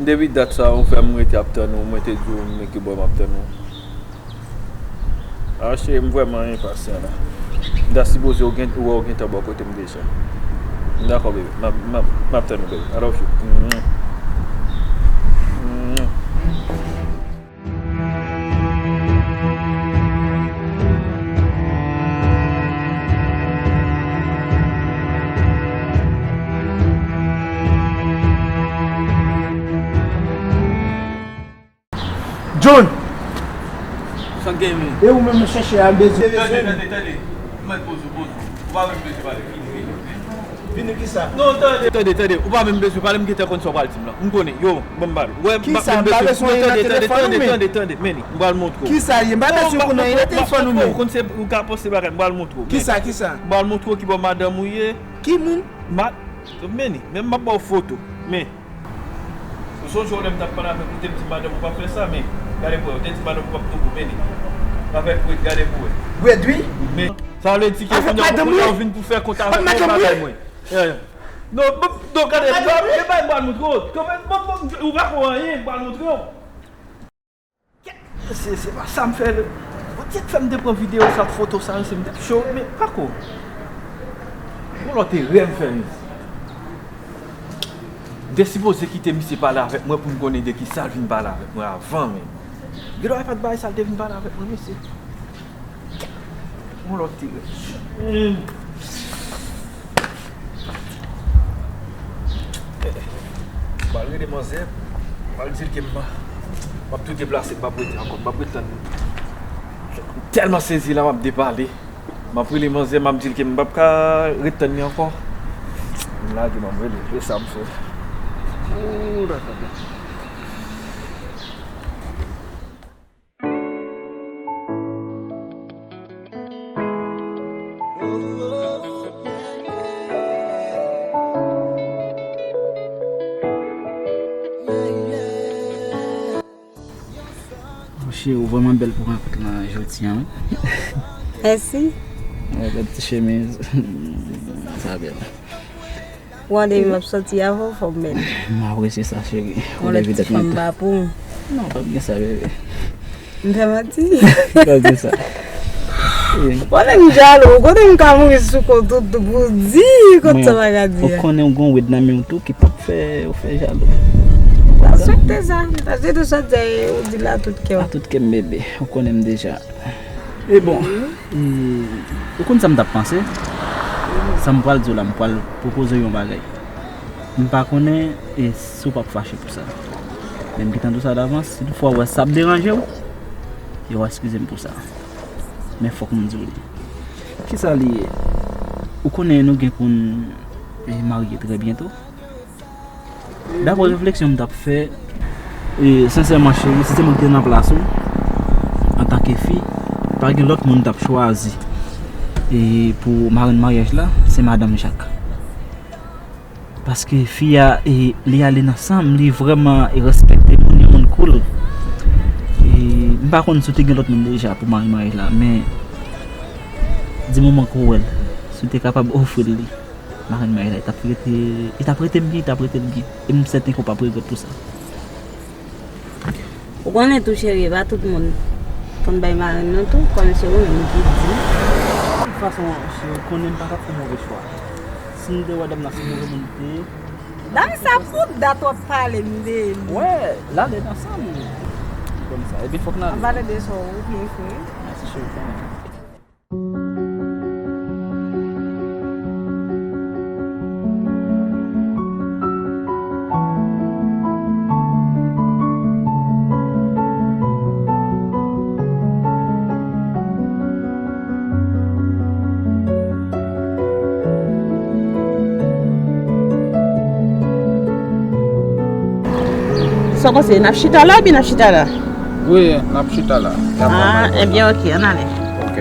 Depi dat sa ou fè m rete ap tann ou, mwen te di w men ki bò m ap tann ou. A cheri, m vrèman enpasyan la. M ta sipoze ou gen, ou wè ou gentan bò kote m deja. M dakò, bebe. M ap, m ap, m ap tann ou, bebe. I love you. Mwah. Mwah. John! Sa k gen, men? E ou menm, m chèche a, m bezwen. Tande, tande, tande. Mèt poze w, poze w. Ou pa menm bezwen pale. Vini, vini. Vini kisa? Non, tande, tande, tande. Ou pa menm bezwen pale, m gentan konn sa w pral di m lan. M konnen. Yo, ban m pale. Ou wè, m pa menm bezwen. Kisa? M pa bezwen nan telefòn ou menm? Tande, tande, tande, tande. Men, m pral montre w. Kisa ye? M pa bezwen konnen nan telefòn ou menm. Ou konn se, ou ka poste bagay, m pral montre w. Kisa, kisa? M pral montre w ki bò madanm ou ye. Ki moun? Ma-, men, men m ap ba w foto. Men. Ou sonje w lè m t ap pale avèk ou, ou te m di madanm ou p ap fè sa, men gade pou wè, ou te di madanm ou p ap touye w, men li. Avèk Wed, gade pou wè. Wed, wi. Men, sa vle di ke kounye a, kounye a ou vin pou fè kont avèk mwen, bagay mwen. Yeah, yeah. Non, bon, non, gade, men bay m pral montre w. Bon, bon, ou pa konn anyen, m pral montre w. Se, se pa sa m fè l. Podyèt fè m te pran videyo sa, foto sa, se m te cho, men pako. Yon lòt erè m fè, men. M te sipoze kite misye pale avèk mwen pou m konnen de ki sa l vin pale avèk mwen avan, men. Gen dwa e pa t bagay sa l te vin pale avèk mwen, mesye. Yon lòt erè. M pral rele manzè, m pral di l ke m, m ap tou deplase, m p ap rete ankò, m p ap ret tann li. M tèlman sezi la, m ap depale. M ap rele manzè, m ap di l ke m p ap ka ret tann li ankò. M lage, m ap rele, e sa m fè. Ooh, la, la, la. Monchè, ou vrèman bèl pou rankont lan jodi a, wi. Mèsi. Wè, bèl ti chemiz. Sa bèl. Ou wè depi m ap sòti avè w, fò m bèl. M apresye sa, cheri. Ou leve tèt mwen. Yon lòt ti fanm pa pou ou. Non, pa gen sa, bebe. M fè manti? Pa gen sa. Ou konnen m jalou, ou konnen m ka mouri sou kont ou, ou di, kont sa bagay di a. Ou konnen ou gon wèd nan men w tou ki p ap fè ou fè jalou. M ta swete sa, m ta swete sa di ou di la tout kè w. A tout kè m bebe, ou konnen m deja. E bon, e, ou konn sa m t ap panse? Sa m pral di w la, m pral pwopoze w yon bagay. M pa konnen e si w p ap fache pou sa. Men m gentan di w sa davans, si toutfwa w wè sa ap deranje w, e w eskize m pou sa. Men fòk m di w li. Kisa li ye? Ou konnen nou gen pou n, e, marye trè byento. Daprè refleksyon m t ap fè, e, sensèman, cheri, si se mwen ki te nan plas ou, antanke fi, pa gen lòt moun m t ap chwazi, e, pou marenn maryaj la, se madanm Jak. Paske fi a, e, li ale nan san m, li vrèman, e, respekte moun, li moun cool. E, m pa konn si w te gen lòt moun deja pou marenn maryaj la, men di moman ke w wè l, si w te kapab ofri l li. Marenn maryaj la, li t ap rete, li t ap rete l byen, li t ap rete l byen. E m sèten ke w p ap regrèt pou sa. Ou konnen tou, cheri, e pa tout moun konn bay marenn nan tou, kòm se ou menm ki di. De tout fason, cheri, ou konnen m pa t ap fè move chwa. Si m te wè dam nan se move moun li te ye. Dam sa fout dat w ap pale m de li. Wè, l ale nan san m. Kòm sa. Ebyen, fòk n ale. Ap pale de sa, ou byen fre. Mèsi, cheri, kanmenm. Sa w panse, n ap chita la oubyen n ap chita la? Wi, n ap chita la. N ap pran. Ah, ebyen, ok, ann ale. Ok.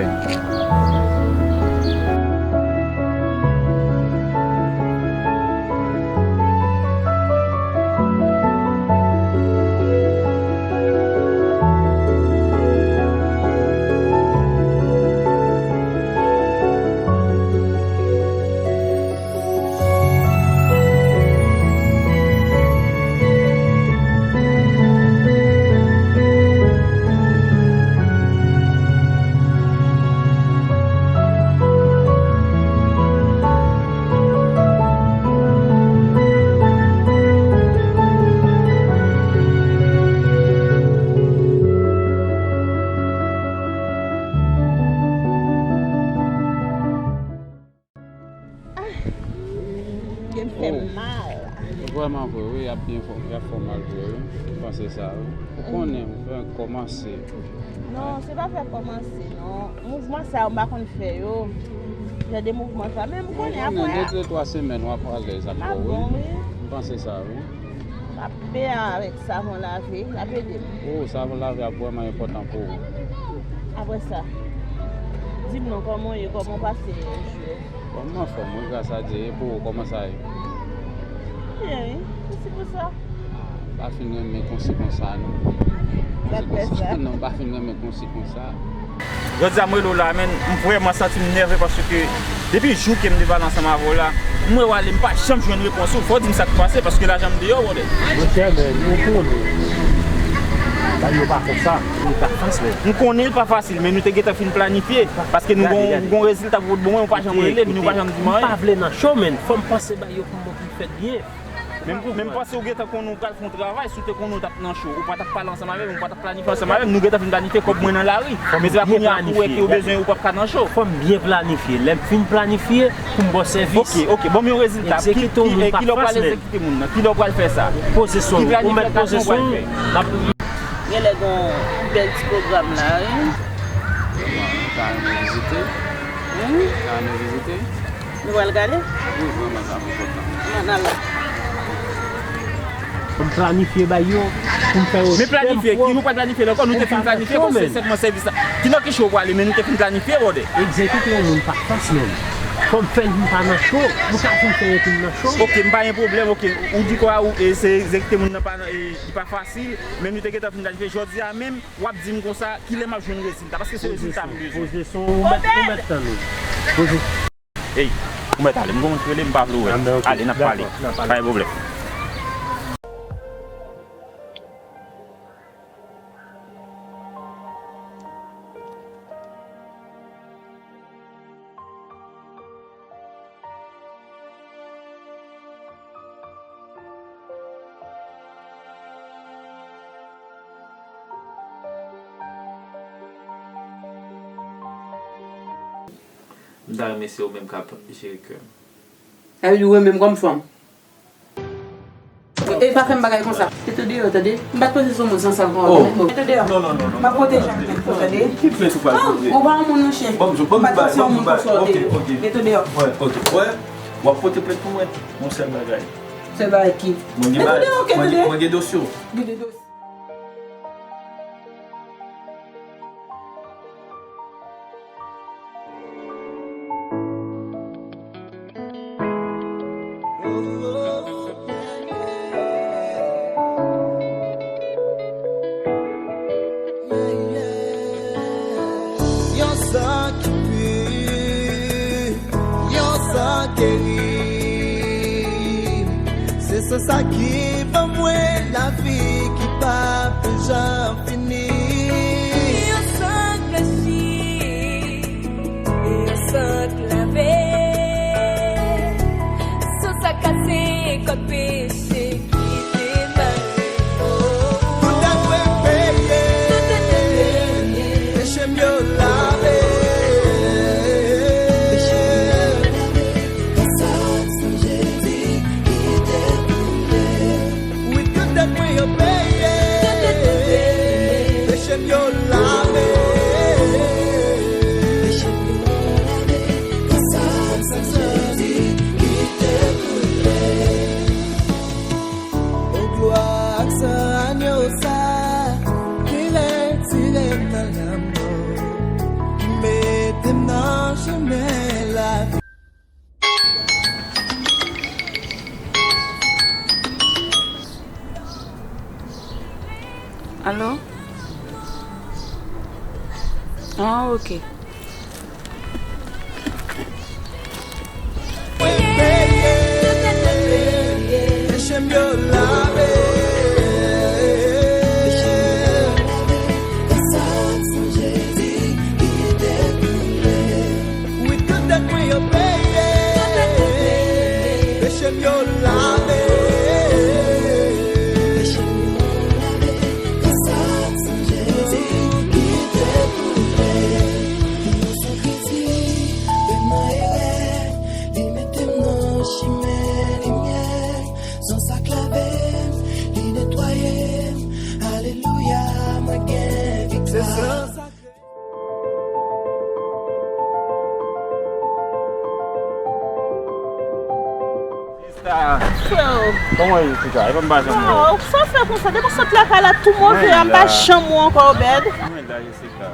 Gen fè m mal. Vrèman vre, wi, y ap byen fè, y ap fè w mal vre, wi. M panse sa, wi. Ou konnen, m fè kòmanse. Non, se pa fè kòmanse, non. Mouvman sa yo, m pa konn fè yo. Jan de mouvman sa, men m konnen apre. Nan de, de twa semèn, w ap alèz ak kò w, wi. M panse sa, wi. M ap byen avèk savon lave, l ap ede m. O, savon lave ap vrèman enpòtan pou ou. Apre sa, di m non, kòman w ye, kòman w pase jou yo? Bon, m anfòm, wi, gras a Dye. E pou ou, kòman sa ye? Byen, wi. Mèsi pou sa. Ah, m pa fin renmen konsi konsa, non. Sa k fè sa? Non, m pa fin renmen konsi konsa. Jodi a, m rele w la, men m vrèman santi m nève paske depi jou ke m te pale ansanm avè w la, m wè w ale, m pa janm jwenn repons ou. Fò w di m sa k pase, paske lajan m deyò, brother. Monchè, men, ou konnen. Bagay yo pa konsa. Li pa fasil. M konnen l pa fasil, men nou te gentan fin planifye. Paske nou gon, gon rezilta pou pot ban mwen, ou pa janm rele m, nou pa janm di m anyen. M pa vle nan cho, men fò m panse bagay yo pou mwen pou l fèt byen. Men, men m panse ou gentan konnen ou pral fè yon travay, si w te konnen ou t ap nan cho, ou pa t ap pale ansanm avè m, ou pa t ap planifye ansanm avè m, nou gentan fin planifye kòb mwen nan lari. Men se pa kounye a pou wè ke ou bezwen, ou p ap ka nan cho. Fò m byen planifye. Lè m fin planifye, pou m ba w sèvis. Ok, ok, ban m yon rezilta. Ki, ki, ki lè w pral egzekite moun nan? Ki lè w pral fè sa? Poze son w. Ou mèt poze son w. Genlè gen yon bèl ti pwogram la, wi. Vrèman, m ta renmen vizite. Hmm? M ta renmen vizite. Nou pral gade? Wi, vrèman, sa fè kontan. Ann ale. Pou m planifye bay yo, pou m fè yo. Men planifye, ki nou pral planifye l ankò, nou te fin planifye, bon, se sèlman sèvis la. Ki nan ki cho w prale, men nou te fin planifye, brother. Egzekite yon moun pa fasil, men fò m fè l vin pa nan cho, m ka fin fè yon moun nan cho. Ok, m pa gen pwoblèm, ok. Ou di kwa ou, e, se egzekite moun nan pa, e, li pa fasil, men nou te gentan fin planifye. Jodi a menm, w ap di m konsa, kilè m ap jwenn rezilta, paske se rezilta m bezwen. Poze son, ou mèt, ou mèt tann wi. Poze. Ey, ou mèt ale, m gon moun ki rele m, m pa vle w wè. Ale, n ap pale. Pa gen pwoblèm. M ta renmen se ou menm k ap jere kè m. Sa vle di ou renmen m kòm fanm? E pa fè m bagay konsa. Mete w deyò, tande. M pa t panse se yon moun san sal konsa. Oh. Mete w deyò. Non, non, non, non. M ap pote Jacques menm, tande. Ki plent ou pral pote? Ou pa yon moun, monchè. M pa t panse se yon moun konsa w te ye. Ok, ok. Mete w deyò. Wè, ok. Wè, w ap pote plent pou mwen. Yon sèl bagay. Sèl bagay ki? Mwen gen bagay, mwen gen, mwen gen dosye w. Gen de dosye. Yon san ki pi, yon san geri. Se san sa ki ban mwen lavi ki p ap janm fini. Yon san k blanchi, yon san k lave. San sa k kase kòd peche ki te mare. Tout dèt mwen peye. Tout dèt mwen peye. Peche m yo lave. Peche m yo lave. San Jezi ki te koule. Wi, tout dèt mwen yo peye. Tout dèt mwen peye. Peche m yo lave. Peche m yo lave. San Jezi ki te koule. O glwa ak san anyo sa ki retire m nan lanmò, ki mete m nan chemen lavi. Alo? Ah, ok. Wi, tout dèt mwen yo peye. Tout dèt mwen peye. Peche m yo lave. Peche m yo lave. San Jezi ki te koule. Yon san kritik, te nan erè. Li mete m nan chimen limyè. San sa k lave m, li netwaye m. Alelouya, mwen gen viktwa. Se san sa. Sista. Frè o. Kòman w ye, Jessica? E pa m pa janm wè w. Oh, sa w fè konsa? Depi w sot lakay la, tou move a, m pa janm wè w ankò, Obed. Mwen la, Jessica.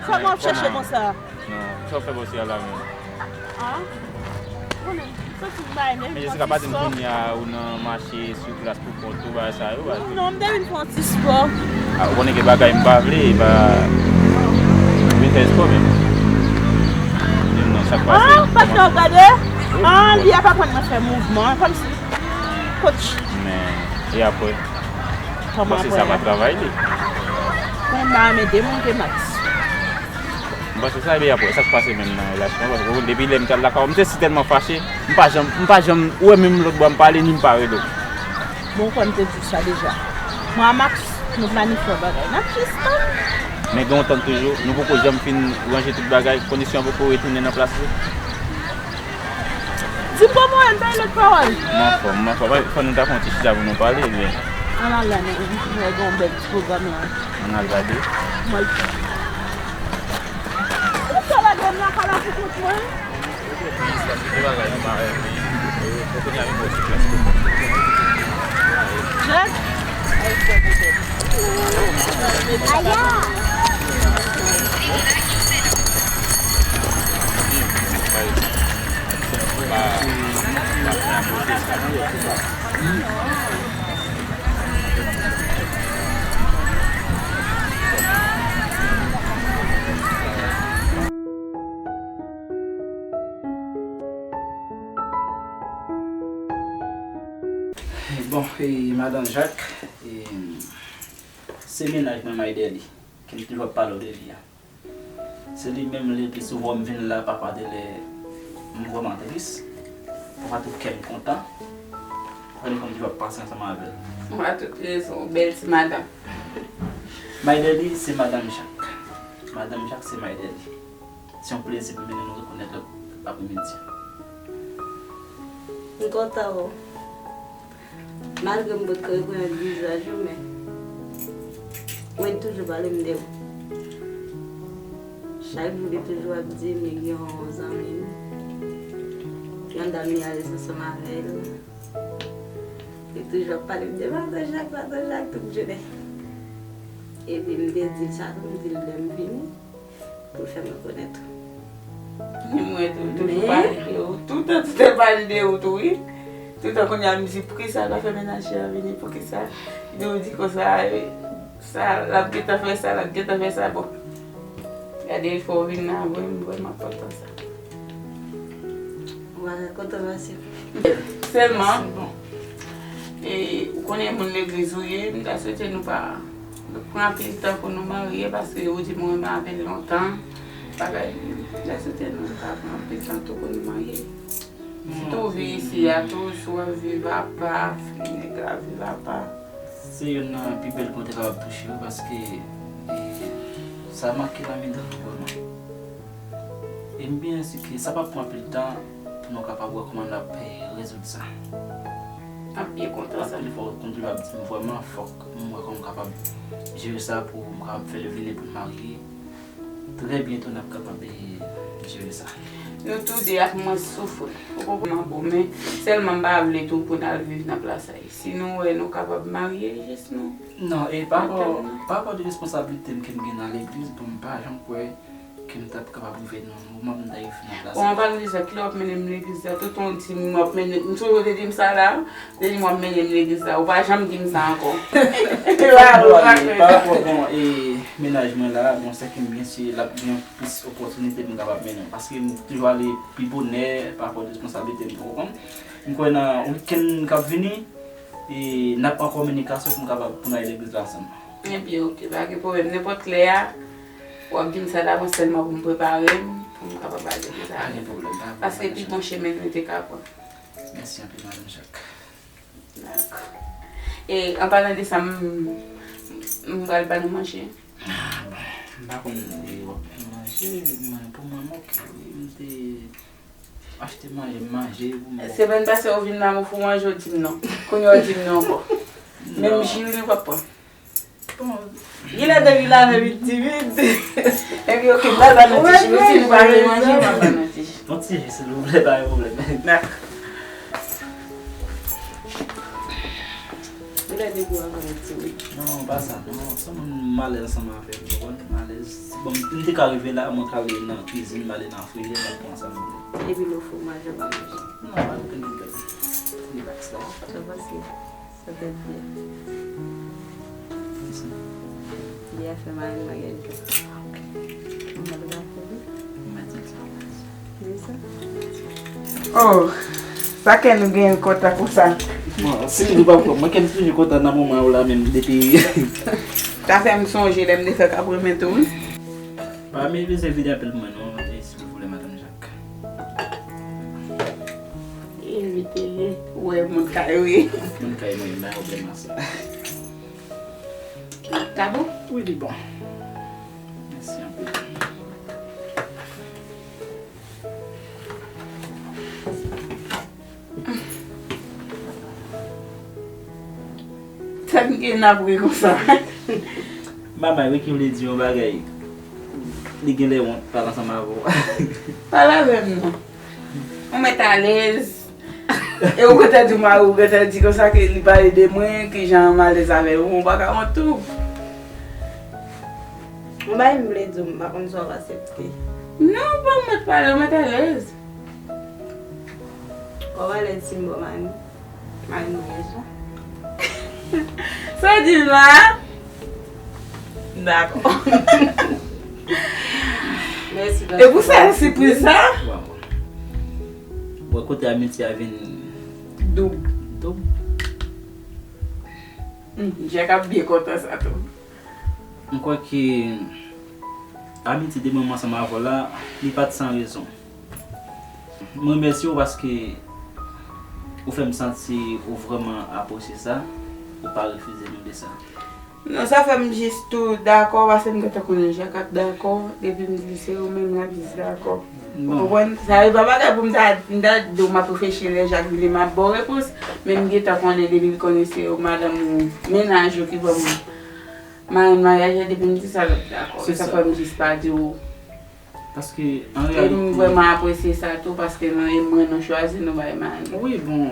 Kòman w ap chèche konsa? Non, sa w fè bòs la menm? Ah? Konnen, m santi m bay men. Men Jessica, pa di m kounye a ou nan mache sou plas pou kont ou, bagay sa yo, bagay. Non, m te vin fè yon ti spò. Ah, ou konnen gen bagay m pa vle, e pa vin fè spò menm. Di m non, sa k pase? Ah, patnè w gade? Ah, li ap aprann mwen fè mouvman, kòmsi coach. Men, e apre? Kòman apre? Paske sa pa travay li. Mwen pa renmen demonte Max. M panse sa, epi apre, sa k pase menm nan relasyon an, paske depi lè m t al lakay ou, m te si tèlman fache, m pa janm, m pa janm, ou wè menm lòt bò a m pa ale ni m pa rele w. Bon, ou kwè m te di w sa deja. Mwen a Max, nou planifye yon bagay. N ap jis tann. Men gen yon tann toujou, nou poko janm fin ranje tout bagay, kondisyon an poko retounen nan plas li. Di m bon mwen, m bay lòt pawòl. M anfòm, m anfòm. Fò nou ta fè yon ti chita pou nou pale, men. Ann al la, men, m wè gen yon bèl ti pwogram la. Ann al gade. Mwen. Ou sa lage m lakay la pou kont mwen? Jack? Aya! Bon, e, madan Jak, e, se mennaj mwen, Maydely, ke m toujou ap pale w de li a. Se li menm, le pli souvan m vin la, papa, de lè m vrèman tris. Papa, tout kè m kontan. Gade kòm li p ap pase ansanm avè l. Ou gen tout rezon, bèl ti madanm. Maydely, se madanm Jak. Madanm Jak, se Maydely. Se yon plezi pou m vin rekonèt lòt Apremidi. M kontan wè w. Malgre m potko rekonèt vizaj ou, men ou toujou pale m de ou. Chak jou li toujou ap di m li gen yon zanmi l, yon dam li alèz ansanm avè l. Li toujou ap pale m de Madan Jak, Madan Jak tout jounen. Epi m te di l sa tou, m di l lè m vini, pou l fè m rekonèt ou. Mwen tou, toujou pale de ou. Toutan, toutan pale de ou tou, wi. Toutan kounye a, m di, "Poukisa l pa fè mennaj li a vini? Poukisa?" Li toujou di konsa, wi. Sa, l ap gentan fè sa, l ap gentan fè sa. Bon, gade, fò w vin la, mwen, m vrèman kontan sa. Ou pa kontan pase. Sèlman, bon, e, ou konnen moun legliz ou ye, m ta swete nou pa pran anpil tan pou nou marye, paske ou di m renmen avè l lontan. Bagay, m ta swete nou pa pran anpil tan tou pou nou marye. Sitou vi isi a tou, si w ap viv apa, nèg la viv apa. Se youn nan pi bèl ke w te kapab touche yo, paske, e, sa make lavi m vrèman. E m byen si ke sa p ap pran anpil tan pou nou kapab wè kòman n ap, e, rezoud sa. M ap byen kontan sa. Anpil fwa, w kontinye ap di m vrèman, fòk m wè kòman m kapab jere sa pou m kapab fè l vini pou n marye. Trè byento, n ap kapab, e, jere sa. Nou tou de ak mwen soufri. Ou konprann? Bon, men sèlman m pa vle tou pou n al viv nan plas sa. Si nou wè nou kapab marye, jis nou. Non, e pa rapò, pa rapò de responsablite m ke m gen nan legliz, bon, m pa janm kwè ke m t ap kapab rive nan moman pou m ta rive nan plas sa. Bon, an palan de sa, kilè w ap mennen m legliz la? Toutan w di m w ap mennen, m sonje w te di m sa la, w te di m w ap mennen m legliz la, ou pa janm di m sa ankò. Bon, e, pa rapò, bon, e, mennaj mwen la, bon, sè ke m byen si l ap gen plis opòtinite pou m kapab mennen w. Paske m toujou ale pi bonè pa rapò de responsablite m, ou konprann? M kwè nan wikenn k ap vini, e, n ap an kominikasyon pou m kapab, pou n al legliz la ansanm. Ebyen, oke, pa gen pwoblèm. Nenpòt lè a, w ap di m sa davans sèlman pou m prepare m, pou m kapab al legliz la. Pa gen pwoblèm, pa gen pwoblèm. Paske pi bon chemen nou te ka pran. Mèsi anpil, Madan Jak. Dakò. E, an palan de sa, m, m pral ba nou manje. Ah, bon, m pa konn, e, w ap manje, mwen, pou mwen, m oke, wi, m te achte manje, m manje pou mwen. Semèn pase, ou vin la, m ofri w manje, ou di m non. Kounye a, ou di m non ankò. Menm ji, ou pa pran. Bon. Genlè depi l avè m, li timid. Epi, oke, m pral ba nou ti ji, si nou pa vle manje, m ap ba nou ti ji. Yon ti ji, silvouplè, pa gen pwoblèm. Dakò. Genlè depi w avè m, li timid. Non, pa sa, non. Se moun m alèz ansanm avè l, ou konprann? M alèz. Bon, m te ka rive la, mwen ka ale nan kwizin, m ale nan frizè, m al pran sa m vle. Epi lè w fè w manje, w pa manje. Non, pa gen okenn pwoblèm. Rilaks la. Sa pase. Sa fè byen. Li a fè mari m bagay li. Manman li pa fè li. Di sa. Oh, sa kè nou genyen kontan konsa. Bon, si nou pa pran, mwen kè m toujou kontan nan moman yo la menm depi. Sa fè m sonje lè m te fè kap renmen tou, wi. Pa mezire vide apèl pou mwen non, e, silvouplè, Madan Jak. Envite li. Ou wè moun kay ou ye. Moun kay mwen, m pa gen pwoblèm ak sa. Sa bon? Wi, li bon. Mèsi anpil. Sa m gen n ap ri konsa? Manman, wi, ki vle di yon bagay. Li genlè wont pale ansanm avè w. Pale avè m non. Ou mèt alèz. E ou gentan di mari w gentan di konsa ke li pale de mwen, kijan m alèz avè l. Ou pa ka wont tou. Yon bagay m vle di w, m pa konn si w ap aksepte. Non, ou pa mèt pale, ou mèt alèz. Ou pa alèz si m ba w mari m? Mari m maryaj la. Sa w di m la? Dakò. Mèsi. E pou sa, sipriz sa? Bon, kote amitye a vin doub. Doub. Hmm, Jack ap byen kontan sa tou. M kwè ke amitye de mwen ansanm avè w la, li pa t san rezon. M remèsye w paske ou fè m santi ou vrèman apresye sa, ou pa refize nou de sa. Non, sa fè m jis tou dakò, paske m gentan konnen Jak ap dakò. Depi m di se ou menm, l ap jis dakò. Ou konprann? Sa e pa bagay pou m ta, m ta di w m ap reflechi lè Jak vini, m ap ba w repons. Men m gentan konnen depi l konnen se ou, madanm ou, mennaj ou ki ban m marenn maryaj la, depi m di sa, l ap dakò. Sa fè m jis pa di w. Paske, an reyalite, e m vrèman apresye sa tou, paske nan e mwen nou chwazi, nou bay marenn. Wi, bon,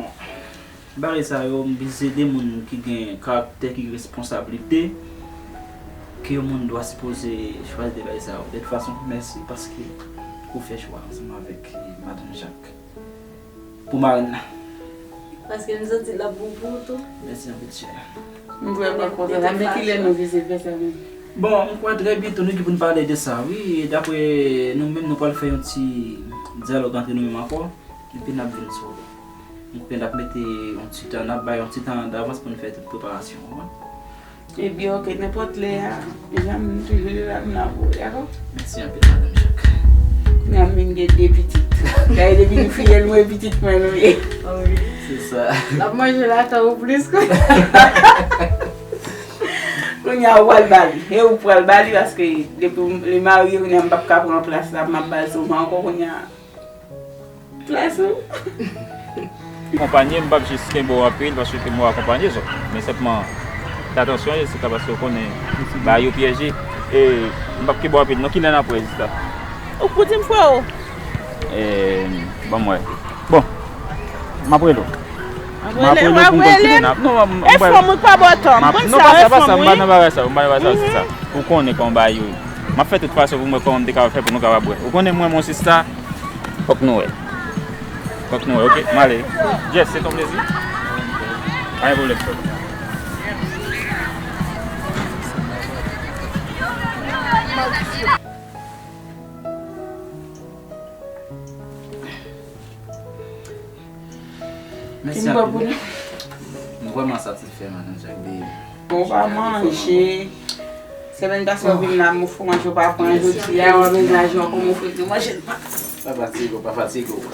bagay sa yo, m vize de moun ki gen karaktè, ki gen responsablite, ke yon moun dwa sipoze chwazi de bagay sa yo. De tout fason, mèsi paske ou fè chwa ansanm avèk, eh, madanm Jak pou marenn nan. Paske m santi l ap bon pou ou tou. Mèsi anpil, chè. M vrèman kontan. Men kilè nou vize fè sa menm? Bon, m kwè trè byento nou gen pou n pale de sa, wi. Dapre nou menm, nou pral fè yon ti dyalòg antre nou menm ankò. Epi n ap vin sou. M kwè n ap mete yon ti tan, n ap bay yon ti tan davans pou n fè tout preparasyon, w konprann? Ebyen, oke, nenpòt lè a, jan m toujou di la, m la pou ou, dakò? Mèsi anpil, madanm Jak. Kounye a m vin gen de pitit. Dayè, depi nou fiyèl, mwen pitit mwen nou ye. Ah wi. Se sa. L ap manje ladan ou plis, wi. Kounye a, ou pral ba li. E ou pral ba li, paske depi li marye, kounye a, m p ap ka pran plas la, m ap ba l sou mwen ankò, kounye a. Plas ou. Akonpanye, m p ap jis kenbe w anpil, paske ke m akonpanye zòt. Men senpman, fè atansyon, Jessica, paske w konnen, bagay yo pyeje. E, m p ap kenbe w anpil. Non, kilè n ap wè, Jessica? Ou pou di m, freo. E, ban m wè. Bon, m ap rele w. M ap rele w pou m kontinye. Non, m, e fò mwen pa bò tan. M konn sa, e fò mwen. M pa nan bagay sa, m pa nan bagay sa, se sa. Ou konnen kòman bagay yo ye. M ap fè tout fason pou m wè kòman m te kapab fè pou nou kapab wè. Ou konnen mwen, mon sista, fòk nou wè. Fòk nou wè, oke? M ale. Jess, c'est un plaisir. Pa gen pwoblèm, frè. Mèsi anpil. M vrèman satisfè, madanm Jak, de... Ou pa manje. Semèn pase, w vin la, m ofri w manje, ou pa pran. Jodi a, w ap vin la, jan w kòm ofri nou manje, n pa. Pa fatige w, pa fatige w.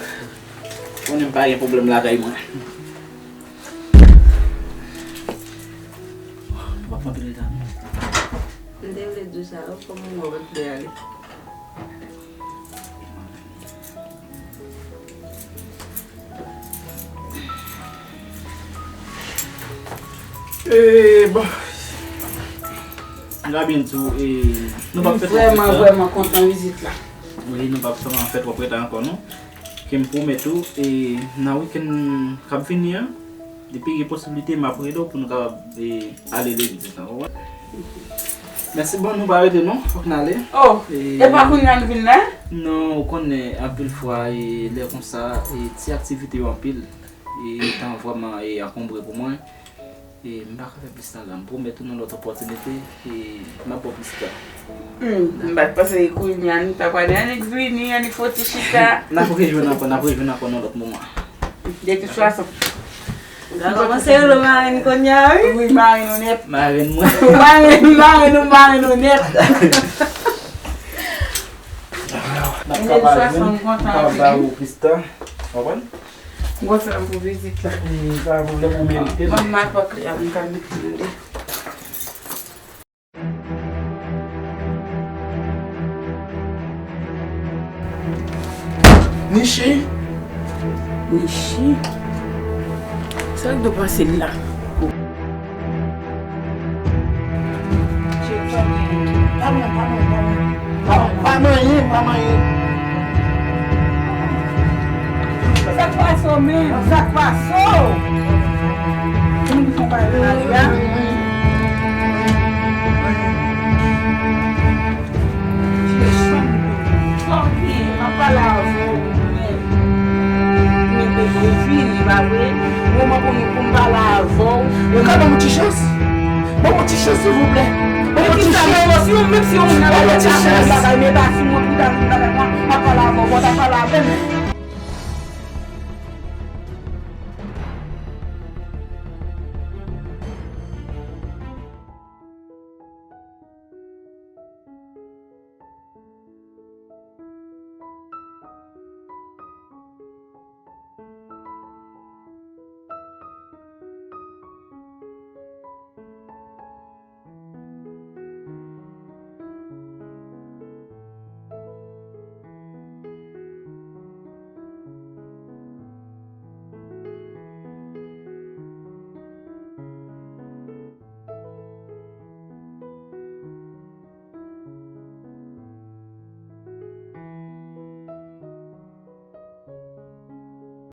Konnen m pa gen pwoblèm lakay mwen. Nou pa pran anpil tan, non. M te vle di w sa, wi, kòm ou wè w vle ale. E, bon. M ta byen di w, e, nou p ap fè twòp tan. M vrèman, vrèman kontan vizit la. Wi, nou p ap fè twòp tan ankò, non. Ke m pwomèt ou, e, nan wikenn k ap vini an, depi gen posiblite, m ap rele w pou nou kapab, e, ale legliz la, w konprann? Mèsi, bon, nou pa rete non, fòk n ale. Oh, e pa kounye a nou vin la? Non, ou konnen, anpil fwa, e, lè konsa, e, ti aktivite yo anpil, e, tan vrèman, e, ankonbre pou mwen. E, m pa ka fè plis tan la, m pwomèt ou nan lòt opòtinite, e, m ap ba w plis tan. Hmm, m pa t panse kounye a nou ta pral annik vini, annik fè yon ti chita. N ap rejwenn ankò, n ap rejwenn ankò nan lòt moman. De tout fason. Gade kòman se rele marenn kounye a, wi. Wi, marenn ou nèt. Marenn mwen. Marenn, marenn ou, marenn ou nèt. N ap ka pale, m ka ba ou plis tan. Konprann? M kontan pou vizit la. Hmm, pa gen pwoblèm, ou merite l. Ban m al pòt li a pou m ka mete l. Nichi. Nichi. Sa k dwe pase la? Pa manyen, pa manyen, pa manyen. Pa, pa manyen, pa manyen. Sa k pase w menm? Sa k pase w? Moun ki fè w pale nan lari a? Sa w gen? M ap pale avè w, men, men bebe vini, pa vre? Moman pou nou, pou m pale avè w. Ou ka ban m yon ti chans? Ban m yon ti chans, silvouplè. Ban m yon ti chans. Menm si yon, menm si yon moun ap pale bagay, men pa sou mwen pou ta vin pale avè mwen, m ap pale avè w, bon, ta pale avè m.